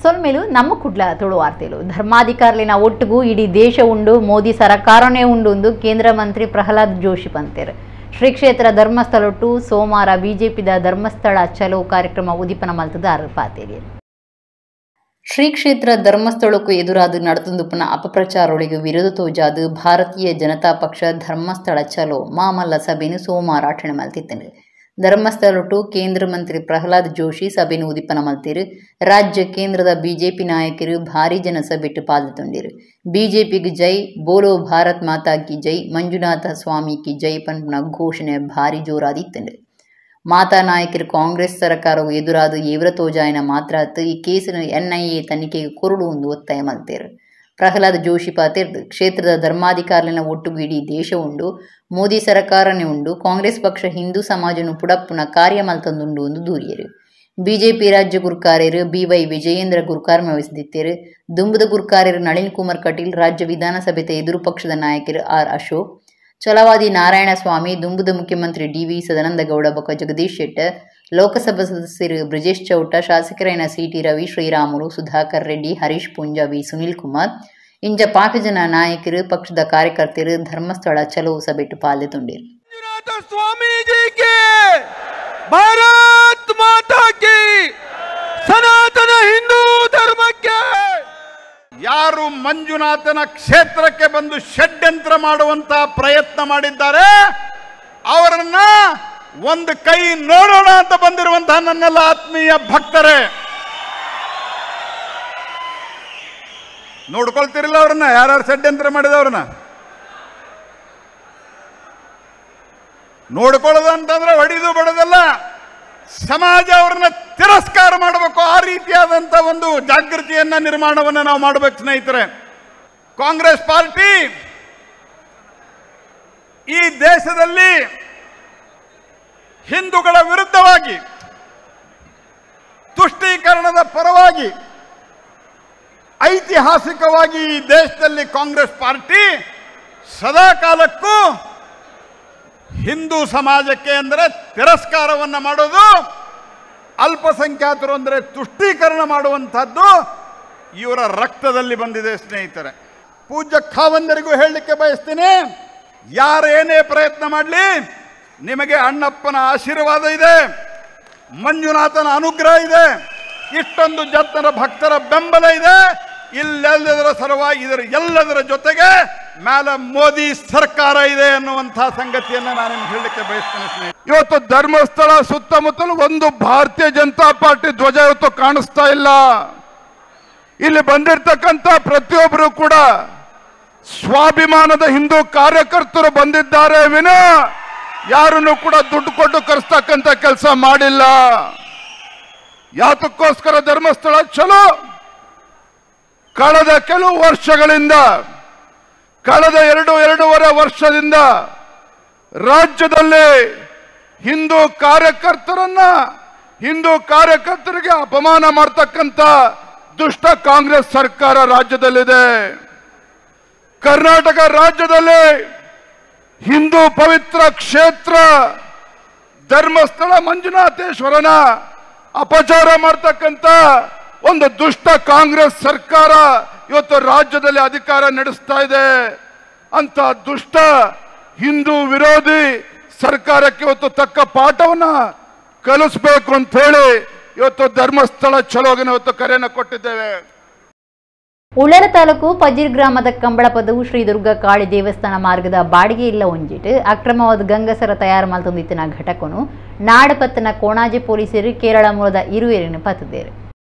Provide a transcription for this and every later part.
ಸೊಲ್ಮೇಲು ನಮ್ಮ ಕುಡ್ಲ ತುಳುವಾರ್ತೆಲು ಧರ್ಮಾಧಿಕಾರಿನ ಒಟ್ಟುಗು ಇಡೀ ದೇಶ ಉಂಡು, ಮೋದಿ ಸರಕಾರನೇ ಉಂಡು ಎಂದು ಕೇಂದ್ರ ಮಂತ್ರಿ ಪ್ರಹ್ಲಾದ್ ಜೋಶಿ ಪಂತೇರು. ಶ್ರೀ ಕ್ಷೇತ್ರ ಧರ್ಮಸ್ಥಳೊಟ್ಟು ಸೋಮವಾರ ಬಿಜೆಪಿದ ಧರ್ಮಸ್ಥಳ ಚಲೋ ಕಾರ್ಯಕ್ರಮ ಉದ್ದೀಪನ ಮಲ್ತದಾರು ಪಾತೇರಿ. ಶ್ರೀ ಕ್ಷೇತ್ರ ಧರ್ಮಸ್ಥಳಕ್ಕೂ ಎದುರಾದ ನಡೆತಂದುಪನ ಅಪಪ್ರಚಾರೊಳಗೆ ವಿರೋಧ ತೋಜಾದು ಭಾರತೀಯ ಜನತಾ ಪಕ್ಷ ಧರ್ಮಸ್ಥಳ ಚಲೋ ಮಾಮಲ್ಲ ಸಭೆಯನ್ನು ಸೋಮವಾರ ಆಚರಣೆ ಮಲ್ತಿತ್ತನು. ಧರ್ಮಸ್ಥಳೊಟ್ಟು ಕೇಂದ್ರ ಮಂತ್ರಿ ಪ್ರಹ್ಲಾದ್ ಜೋಶಿ ಸಭೆಯನ್ನು ಉದ್ದೀಪನ ಮಲ್ತಿರು. ರಾಜ್ಯ ಕೇಂದ್ರದ ಬಿಜೆಪಿ ನಾಯಕರು ಭಾರಿ ಜನ ಸಭೆಟ್ಟು ಪಾಲ್ಗೊಂಡಿರು. ಬಿಜೆಪಿಗೆ ಜೈ, ಬೋಲೋ ಭಾರತ್ ಮಾತಾ ಕಿ ಜೈ, ಮಂಜುನಾಥ ಸ್ವಾಮಿ ಕಿ ಜೈ ಪನ್ಪುನ ಘೋಷಣೆ ಭಾರಿ ಜೋರಾದಿತ್ತಂಡು. ಮಾತಾ ನಾಯಕರು ಕಾಂಗ್ರೆಸ್ ಸರ್ಕಾರವು ಎದುರಾದ ಏವ್ರ ತೋಜಾಯನ ಮಾತ್ರ ಈ ಕೇಸಿನ ಎನ್ಐಎ ತನಿಖೆಗೆ ಕೊರಡು ಒಂದು ಒತ್ತಾಯ ಮಲ್ತೇರು. ಪ್ರಹ್ಲಾದ್ ಜೋಶಿ ಪಾತಿರ್ದು ಕ್ಷೇತ್ರದ ಧರ್ಮಾಧಿಕಾರಿನ ಒಟ್ಟುಗು ಇಡೀ ದೇಶ ಉಂಡು, ಮೋದಿ ಸರ್ಕಾರನೇ ಉಂಡು, ಕಾಂಗ್ರೆಸ್ ಪಕ್ಷ ಹಿಂದೂ ಸಮಾಜನು ಪುಡಪ್ಪುನ ಕಾರ್ಯ ಮಲ್ತಂದುಂಡು ಎಂದು ದೂರಿಯರು. ಬಿಜೆಪಿ ರಾಜ್ಯ ಗುರ್ಕಾರ್ಯರು ಬಿವೈ ವಿಜಯೇಂದ್ರ ಗುರ್ಕಾರ್ಮೆ ವಹಿಸಿದಿತ್ತೇರು. ದುಂಬುದ ಗುರ್ಕಾರ್ಯರು ನಳಿನ್ ಕುಮಾರ್ ಕಟೀಲ್, ರಾಜ್ಯ ವಿಧಾನಸಭೆತ ಎದುರು ಪಕ್ಷದ ನಾಯಕರು ಆರ್ ಅಶೋಕ್, ಛಲವಾದಿ ನಾರಾಯಣಸ್ವಾಮಿ, ದುಂಬುದ ಮುಖ್ಯಮಂತ್ರಿ ಡಿವಿ ಸದಾನಂದಗೌಡ ಬೊಕ ಜಗದೀಶ್ ಶೆಟ್ಟರ್, ಲೋಕಸಭಾ ಸದಸ್ಯರು ಬ್ರಿಜೇಶ್ ಚೌಟ, ಶಾಸಕರಾದ ಸಿಟಿ ರವಿ, ಶ್ರೀರಾಮುಲು, ಸುಧಾಕರ್ ರೆಡ್ಡಿ, ಹರೀಶ್ ಪೂಂಜಾ, ವಿ ಸುನೀಲ್ ಕುಮಾರ್ ಇಂಜ ಪಾಕಜನ ನಾಯಕರು, ಪಕ್ಷದ ಕಾರ್ಯಕರ್ತರು ಧರ್ಮಸ್ಥಳ ಚಲೋ ಸಭೆಟ್ಟು ಪಾಲ್ಗೊಂಡಿರು. ಸ್ವಾಮೀಜಿಗೆ ಭಾರತ್ ಮಾತಾ ಕಿ, ಸನಾತನ ಹಿಂದೂ ಧರ್ಮಕ್ಕೆ. ಯಾರು ಮಂಜುನಾಥನ ಕ್ಷೇತ್ರಕ್ಕೆ ಬಂದು ಷಡ್ಯಂತ್ರ ಮಾಡುವಂತಹ ಪ್ರಯತ್ನ ಮಾಡಿದ್ದಾರೆ ಅವರನ್ನ ಒಂದು ಕೈ ನೋಡೋಣ ಅಂತ ಬಂದಿರುವಂತಹ ನನ್ನೆಲ್ಲ ಆತ್ಮೀಯ ಭಕ್ತರೇ, ನೋಡ್ಕೊಳ್ತಿರಲಿಲ್ಲ ಅವ್ರನ್ನ, ಯಾರು ಷಡ್ಯಂತ್ರ ಮಾಡಿದವ್ರನ್ನ ನೋಡ್ಕೊಳ್ಳೋದು ಅಂತಂದ್ರೆ ಹೊಡಿದು ಬಡೋದಲ್ಲ, ಸಮಾಜ ಅವ್ರನ್ನ ತಿರಸ್ಕಾರ ಮಾಡಬೇಕು. ಆ ರೀತಿಯಾದಂಥ ಒಂದು ಜಾಗೃತಿಯನ್ನ ನಿರ್ಮಾಣವನ್ನು ನಾವು ಮಾಡಬೇಕು ಸ್ನೇಹಿತರೆ. ಕಾಂಗ್ರೆಸ್ ಪಾರ್ಟಿ ಈ ದೇಶದಲ್ಲಿ ಹಿಂದೂಗಳ ವಿರುದ್ಧವಾಗಿ, ತುಷ್ಟೀಕರಣದ ಪರವಾಗಿ, ಐತಿಹಾಸಿಕವಾಗಿ ಈ ದೇಶದಲ್ಲಿ ಕಾಂಗ್ರೆಸ್ ಪಾರ್ಟಿ ಸದಾ ಕಾಲಕ್ಕೂ ಹಿಂದೂ ಸಮಾಜಕ್ಕೆ ಅಂದರೆ ತಿರಸ್ಕಾರವನ್ನು ಮಾಡೋದು, ಅಲ್ಪಸಂಖ್ಯಾತರು ಅಂದರೆ ತುಷ್ಟೀಕರಣ ಮಾಡುವಂಥದ್ದು ಇವರ ರಕ್ತದಲ್ಲಿ ಬಂದಿದೆ ಸ್ನೇಹಿತರೆ. ಪೂಜ್ಯ ಖಾವಂದರಿಗೂ ಹೇಳಲಿಕ್ಕೆ ಬಯಸ್ತೀನಿ, ಯಾರೇನೇ ಪ್ರಯತ್ನ ಮಾಡಲಿ ನಿಮಗೆ ಅಣ್ಣಪ್ಪನ ಆಶೀರ್ವಾದ ಇದೆ, ಮಂಜುನಾಥನ ಅನುಗ್ರಹ ಇದೆ, ಇಷ್ಟೊಂದು ಜನರ ಭಕ್ತರ ಬೆಂಬಲ ಇದೆ. ಇಲ್ಲೆಲ್ಲದರ ಸಲುವಾಗಿ ಇದರ ಎಲ್ಲದರ ಜೊತೆಗೆ ಮೇಲೆ ಮೋದಿ ಸರ್ಕಾರ ಇದೆ ಅನ್ನುವಂತಹ ಸಂಗತಿಯನ್ನು ನಾನು ನಿಮ್ಗೆ ಹೇಳಲಿಕ್ಕೆ ಬಯಸ್ತೇನೆ ಸ್ನೇಹಿತರೆ. ಇವತ್ತು ಧರ್ಮಸ್ಥಳ ಸುತ್ತಮುತ್ತಲು ಒಂದು ಭಾರತೀಯ ಜನತಾ ಪಾರ್ಟಿ ಧ್ವಜ ಇವತ್ತು ಕಾಣಿಸ್ತಾ ಇಲ್ಲ. ಇಲ್ಲಿ ಬಂದಿರತಕ್ಕಂಥ ಪ್ರತಿಯೊಬ್ಬರು ಕೂಡ ಸ್ವಾಭಿಮಾನದ ಹಿಂದೂ ಕಾರ್ಯಕರ್ತರು ಬಂದಿದ್ದಾರೆ ವಿನ ಯಾರನ್ನು ಕೂಡ ದುಡ್ಡು ಕೊಟ್ಟು ಕರೆಸ್ತಕ್ಕಂಥ ಕೆಲಸ ಮಾಡಿಲ್ಲ. ಯಾತಕ್ಕೋಸ್ಕರ ಧರ್ಮಸ್ಥಳ ಚಲೋ? ಕಳೆದ ಕೆಲವು ವರ್ಷಗಳಿಂದ, ಕಳೆದ 2-2.5 ವರ್ಷದಿಂದ ರಾಜ್ಯದಲ್ಲಿ ಹಿಂದೂ ಕಾರ್ಯಕರ್ತರನ್ನ, ಹಿಂದೂ ಕಾರ್ಯಕರ್ತರಿಗೆ ಅಪಮಾನ ಮಾಡ್ತಕ್ಕಂಥ ದುಷ್ಟ ಕಾಂಗ್ರೆಸ್ ಸರ್ಕಾರ ರಾಜ್ಯದಲ್ಲಿದೆ. ಕರ್ನಾಟಕ ರಾಜ್ಯದಲ್ಲಿ ಹಿಂದೂ ಪವಿತ್ರ ಕ್ಷೇತ್ರ ಧರ್ಮಸ್ಥಳ ಮಂಜುನಾಥೇಶ್ವರನ ಅಪಚಾರ ಮಾಡ್ತಕ್ಕಂಥ ಒಂದು ದುಷ್ಟ ಕಾಂಗ್ರೆಸ್ ಸರ್ಕಾರ ಇವತ್ತು ರಾಜ್ಯದಲ್ಲಿ ಅಧಿಕಾರ ನಡೆಸ್ತಾ ಇದೆ. ಅಂತ ದುಷ್ಟ ಹಿಂದೂ ವಿರೋಧಿ ಸರ್ಕಾರಕ್ಕೆ ಇವತ್ತು ತಕ್ಕ ಪಾಠವನ್ನ ಕಲಿಸಬೇಕು ಅಂತ ಹೇಳಿ ಇವತ್ತು ಧರ್ಮಸ್ಥಳ ಚಲೋಗಿನ ಇವತ್ತು ಕರೆಯನ್ನು ಕೊಟ್ಟಿದ್ದೇವೆ. ಉಳ್ಳಾಲ ತಾಲೂಕು ಪಜೀರ್ ಗ್ರಾಮದ ಕಂಬಳಪದವು ಶ್ರೀ ದುರ್ಗಾ ಕಾಳಿ ದೇವಸ್ಥಾನ ಮಾರ್ಗದ ಬಾಡಿಗೆ ಇಲ್ಲ ಒಂಜಿಟ್ಟು ಅಕ್ರಮವಾದ ಗಂಗಸರ ತಯಾರು ಮಲ್ತೊಂದಿತ್ತಿನ ಘಟಕನು ನಾಡಪತ್ತನ ಕೋಣಾಜೆ ಪೊಲೀಸರು ಕೇರಳ ಮೂಲದ ಇರುವೆರಿನ ಪತ್ತದೇರು.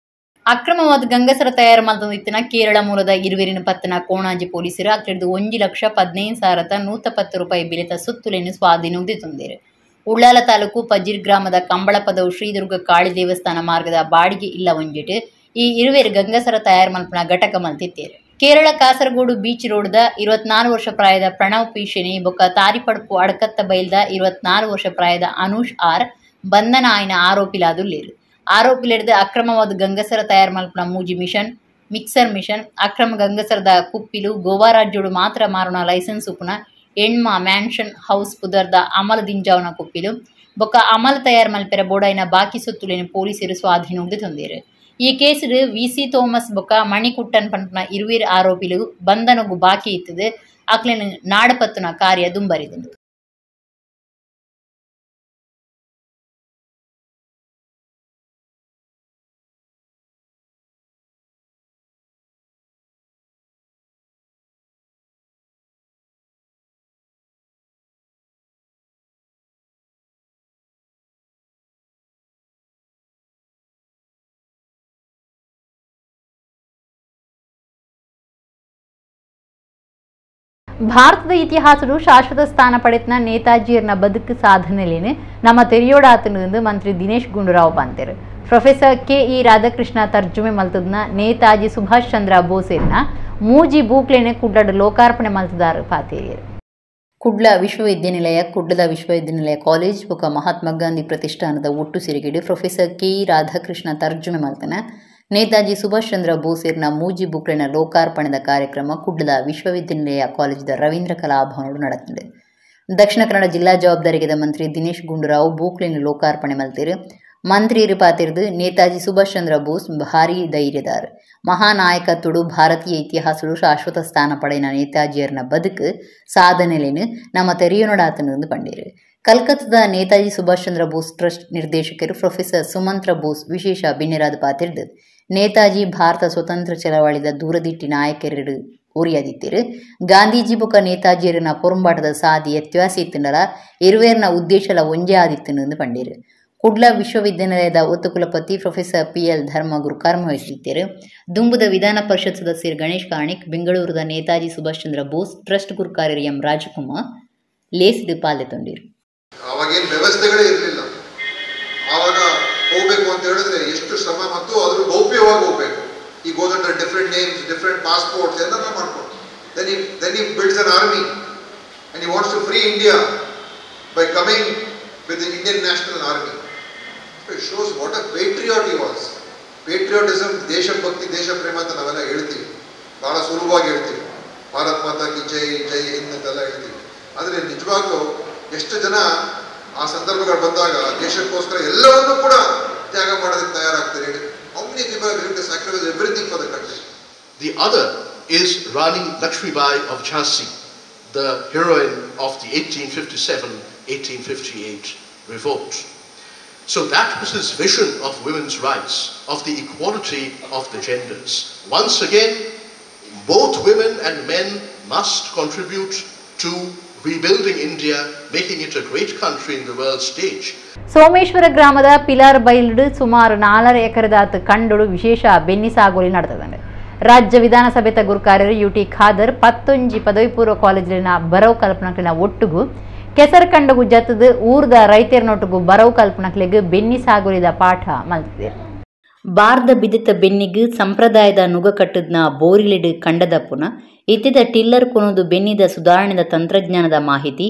ಅಕ್ರಮವಾದ ಗಂಗಸರ ತಯಾರು ಮಲ್ತೊಂದಿತ್ತಿನ ಕೇರಳ ಮೂಲದ ಇರುವೆರಿನ ಪತ್ತನ ಕೋಣಾಜೆ ಪೊಲೀಸರು ಅಕ್ರೆಡ್ದು 1,15,110 ರೂಪಾಯಿ ಬೆಲೆತ ಸುತ್ತುಲೆಯನ್ನು ಸ್ವಾಧೀನ ಉದಿತೊಂದೇರು. ಉಳ್ಳಾಲ ತಾಲೂಕು ಪಜೀರ್ ಗ್ರಾಮದ ಕಂಬಳಪದವು ಶ್ರೀ ದುರ್ಗಾ ಕಾಳಿ ದೇವಸ್ಥಾನ ಮಾರ್ಗದ ಬಾಡಿಗೆ ಇಲ್ಲ ಒಂಜಿಟ್ಟು ಈ ಇರುವೆರು ಗಂಗಸರ ತಯಾರು ಮಲ್ಪನ ಘಟಕ ಮಲ್ತಿತ್ತೇರು. ಕೇರಳ ಕಾಸರಗೋಡು ಬೀಚ್ ರೋಡ್ದ 24 ವರ್ಷ ಪ್ರಾಯದ ಪ್ರಣವ್ ಪಿ ಶೆಣಿ ಬೊಕ್ಕ ತಾರಿಪಡ್ಪು ಅಡಕತ್ತ ಬೈಲ್ದ 24 ವರ್ಷ ಪ್ರಾಯದ ಅನುಷ್ ಆರ್ ಬಂಧನ ಆಯ್ನ ಆರೋಪಿಲಾದುಲ್ಲೇರು. ಆರೋಪಿಲೆಡ್ದು ಅಕ್ರಮವಾದ ಗಂಗಸರ ತಯಾರು ಮಲ್ಪನ 3 ಮಿಷನ್, Mixer mission ಅಕ್ರಮ ಗಂಗಸರದ ಕುಪ್ಪಿಲು ಗೋವಾ ರಾಜ್ಯೋಡು ಮಾತ್ರ ಮಾರುನ ಲೈಸೆನ್ಸ್ ಉಪ್ಪುನ ಎಣ್ಮ ಮ್ಯಾನ್ಷನ್ ಹೌಸ್ ಪುದರ್ದ ಅಮಲ ದಿಂಜಾವನ ಕುಪ್ಪಿಲು ಬೊಕ್ಕ ಅಮಲ್ ತಯಾರ್ ಮಲ್ಪೆರ ಬೋಡಾಯಿನ ಬಾಕಿ ಸೊತ್ತುಲೆನ್ ಪೊಲೀಸರು ಸ್ವಾಧೀನೊಂದು ತಂದೇರು. ಈ ಕೇಸುಡು ವಿಸಿ ಥೋಮಸ್ ಬೊಕ್ಕ ಮಣಿಕುಟ್ಟನ್ ಪನ್ಪುನ ಇರುವೀರ್ ಆರೋಪಿಲು ಬಂಧನಗು ಬಾಕಿ ಇತ್ತದು ಅಕ್ಲೆನ್ ನಾಡಪತ್ತುನ ಕಾರ್ಯ ದುಂಬರಿದುಂಡು. ಭಾರತದ ಇತಿಹಾಸಡು ಶಾಶ್ವತ ಸ್ಥಾನ ಪಡೆತನ ನೇತಾಜಿಯರ್ನ ಬದುಕು ಸಾಧನೆಲೇನು ನಮ್ಮ ತೆರಿಯೋಡಾತನು ಮಂತ್ರಿ Dinesh Gundu Rao ಬಂತೇರು. Professor K E Radhakrishna ತರ್ಜುಮೆ ಮಲ್ತದನ Netaji Subhash Chandra ಬೋಸೆರ್ನ ಮೂಜಿ ಬೂಕ್ಲೇನೆ ಕುಡ್ಲಡು ಲೋಕಾರ್ಪಣೆ ಮಲ್ತದಾರು ಪಾತೇರಿಯರು. ಕುಡ್ಲ ವಿಶ್ವವಿದ್ಯಾನಿಲಯ, ಕುಡ್ಲದ ವಿಶ್ವವಿದ್ಯಾನಿಲಯ ಕಾಲೇಜ್ ಬೊಕ ಮಹಾತ್ಮ ಗಾಂಧಿ ಪ್ರತಿಷ್ಠಾನದ ಒಟ್ಟು ಸಿರಿಗಿಡು professor K E Radhakrishna ತರ್ಜುಮೆ ಮಲ್ತನ Netaji Subhash Chandra ಬೋಸೆರ್ನ ಮೂಜಿ ಬುಕ್ಲೆನ ಲೋಕಾರ್ಪಣೆದ ಕಾರ್ಯಕ್ರಮ ಕುಡ್ಲದ ವಿಶ್ವವಿದ್ಯಾನಿಲಯ ಕಾಲೇಜಿದ ರವೀಂದ್ರ ಕಲಾಭವನಡು ನಡೆದಿದೆ. ದಕ್ಷಿಣ ಕನ್ನಡ ಜಿಲ್ಲಾ ಜವಾಬ್ದಾರಿಗೆದ ಮಂತ್ರಿ ದಿನೇಶ್ ಗುಂಡೂರಾವ್ ಬೂಕ್ಲೆನ ಲೋಕಾರ್ಪಣೆ ಮಲ್ತಿರು. ಮಂತ್ರಿ ಪಾತಿರ್ದು ನೇತಾಜಿ ಸುಭಾಷ್ ಚಂದ್ರ ಬೋಸ್ ಭಾರೀ ಧೈರ್ಯದಾರ್ ಮಹಾನಾಯಕತ್ವಡು ಭಾರತೀಯ ಇತಿಹಾಸಡು ಶಾಶ್ವತ ಸ್ಥಾನ ಪಡೆಯನ ನೇತಾಜಿಯರ್ನ ಬದುಕು ಸಾಧನೆಲೇನು ನಮ್ಮ ತೆರೆಯೋನಡಾತನು ಪಂಡೇರು. ಕಲ್ಕತ್ತಾದ ನೇತಾಜಿ ಸುಭಾಷ್ ಚಂದ್ರ ಬೋಸ್ ಟ್ರಸ್ಟ್ ನಿರ್ದೇಶಕರು ಪ್ರೊಫೆಸರ್ ಸುಮಂತ್ರ ಬೋಸ್ ವಿಶೇಷ ಬಿನ್ನೆರಾದ ಪಾತಿರ್ದು ನೇತಾಜಿ ಭಾರತ ಸ್ವತಂತ್ರ ಚಳವಳಿದ ದೂರದಿಟ್ಟಿ ನಾಯಕರು ಓರಿಯಾದಿತ್ತಿರು. ಗಾಂಧೀಜಿ ಬೊಕ ನೇತಾಜಿಯರನ ಪೊರಂಬಾಟದ ಸಾದಿ ವ್ಯತ್ಯಾಸ ಇತ್ತುಂಡಲ ಇರುವೇರ್ನ ಉದ್ದೇಶಲ ಒಂಜೇ ಆದಿತ್ತುಂದು ಪಂಡೇರು. ಕುಡ್ಲ ವಿಶ್ವವಿದ್ಯಾನಿಲಯದ ಒತ್ತು ಕುಲಪತಿ professor P L ಧರ್ಮಗುರು ಕರ್ಮ ವಹಿಸಿದ್ದರು. ದುಂಬುದ ವಿಧಾನ ಪರಿಷತ್ ಸದಸ್ಯರು ಗಣೇಶ್ ಕಾರ್ಣಿಕ್, ಬೆಂಗಳೂರದ ನೇತಾಜಿ ಸುಭಾಷ್ ಚಂದ್ರ ಬೋಸ್ ಟ್ರಸ್ಟ್ ಗುರುಕಾರ್ಯರು ಎಂ ರಾಜಕುಮಾರ್ ಲೇಸಿದು ಪಾಲ್ಲೆ ತೊಂಡಿರು. ಅವಾಗೇನು ವ್ಯವಸ್ಥೆಗಳೇ ಇರಲಿಲ್ಲ. ಆವಾಗ ಹೋಗ್ಬೇಕು ಅಂತ ಹೇಳಿದ್ರೆ ಎಷ್ಟು ಶ್ರಮ ಮತ್ತು ಅದ್ರ ಗೌಪ್ಯವಾಗಿ ಹೋಗ್ಬೇಕು. ಈ goes under different names, different passports ಎಲ್ಲ ಮಾಡ್ಕೊಂಡು then he builds an army and he wants to free India by coming with the Indian National Army. It shows what a patriot he was. Patriotism, ದೇಶಭಕ್ತಿ, ದೇಶ ಪ್ರೇಮ ಅಂತ ನಾವೆಲ್ಲ ಹೇಳ್ತೀವಿ, ಬಹಳ ಸುಲಭವಾಗಿ ಹೇಳ್ತೀವಿ, ಭಾರತ್ ಮಾತಾ ಕಿ ಜೈ, ಜೈ ಹಿಂದ್ ಅಂತೆಲ್ಲ ಹೇಳ್ತೀವಿ. ಆದರೆ ನಿಜವಾಗ್ಲೂ ಎಷ್ಟು ಜನ ಆ ಸಂದರ್ಭಗಳು ಬಂದಾಗ ದೇಶಕ್ಕೋಸ್ಕರ ಎಲ್ಲವನ್ನೂ ಕೂಡ ತ್ಯಾಗ ಮಾಡೋದಕ್ಕೆ ತಯಾರಾಗ್ತಾರೆ ಹೇಳಿ? How many people are willing to sacrifice everything for the country? The other is Rani Lakshmibai of Jhansi, the heroine of the 1857-1858 revolt. So that was his vision of women's rights, of the equality of the genders. Once again, both women and men must contribute to rebuilding India, making it a great country in the world stage. Someshwara ಗ್ರಾಮದ ಪಿಲಾರ್ boiled ಸುಮಾರು 4.5 ಎಕರೆದಾತ ಕಂಡೋಡು ವಿಶೇಷ ಬೆನ್ನಿ ಸಾಗುವಳಿ ನಡೆತದಂಡೆ. ರಾಜ್ಯ ವಿಧಾನಸಭೆತ ಗುರುಕಾರ್ಯರು U T Khader 11 ಪದವಿ ಪೂರ್ವ ಕಾಲೇಜಿನ ಬರವು ಕಲ್ಪನಕ್ಲಿನ ಒಟ್ಟುಗು ಕೆಸರು ಕಂಡಗು ಜತದ ಊರ್ದ ರೈತರನೊಟ್ಟುಗು ಬರವು ಕಲ್ಪನಕ್ಲಿಗೆ ಬೆನ್ನಿ ಸಾಗುಲಿದ ಪಾಠ ಮಲ್ತಿದೆ. ಬಾರ್ದ ಬಿದಿತ ಬೆನ್ನಿಗೆ ಸಂಪ್ರದಾಯದ ನುಗ ಕಟ್ಟದ್ನ ಬೋರಿಲಿಡು ಕಂಡದಪ್ಪುನ ಇತ್ತಿದ ಟಿಲ್ಲರ್ ಕೊನದು ಬೆನ್ನಿದ ಸುಧಾರಣೆದ ತಂತ್ರಜ್ಞಾನದ ಮಾಹಿತಿ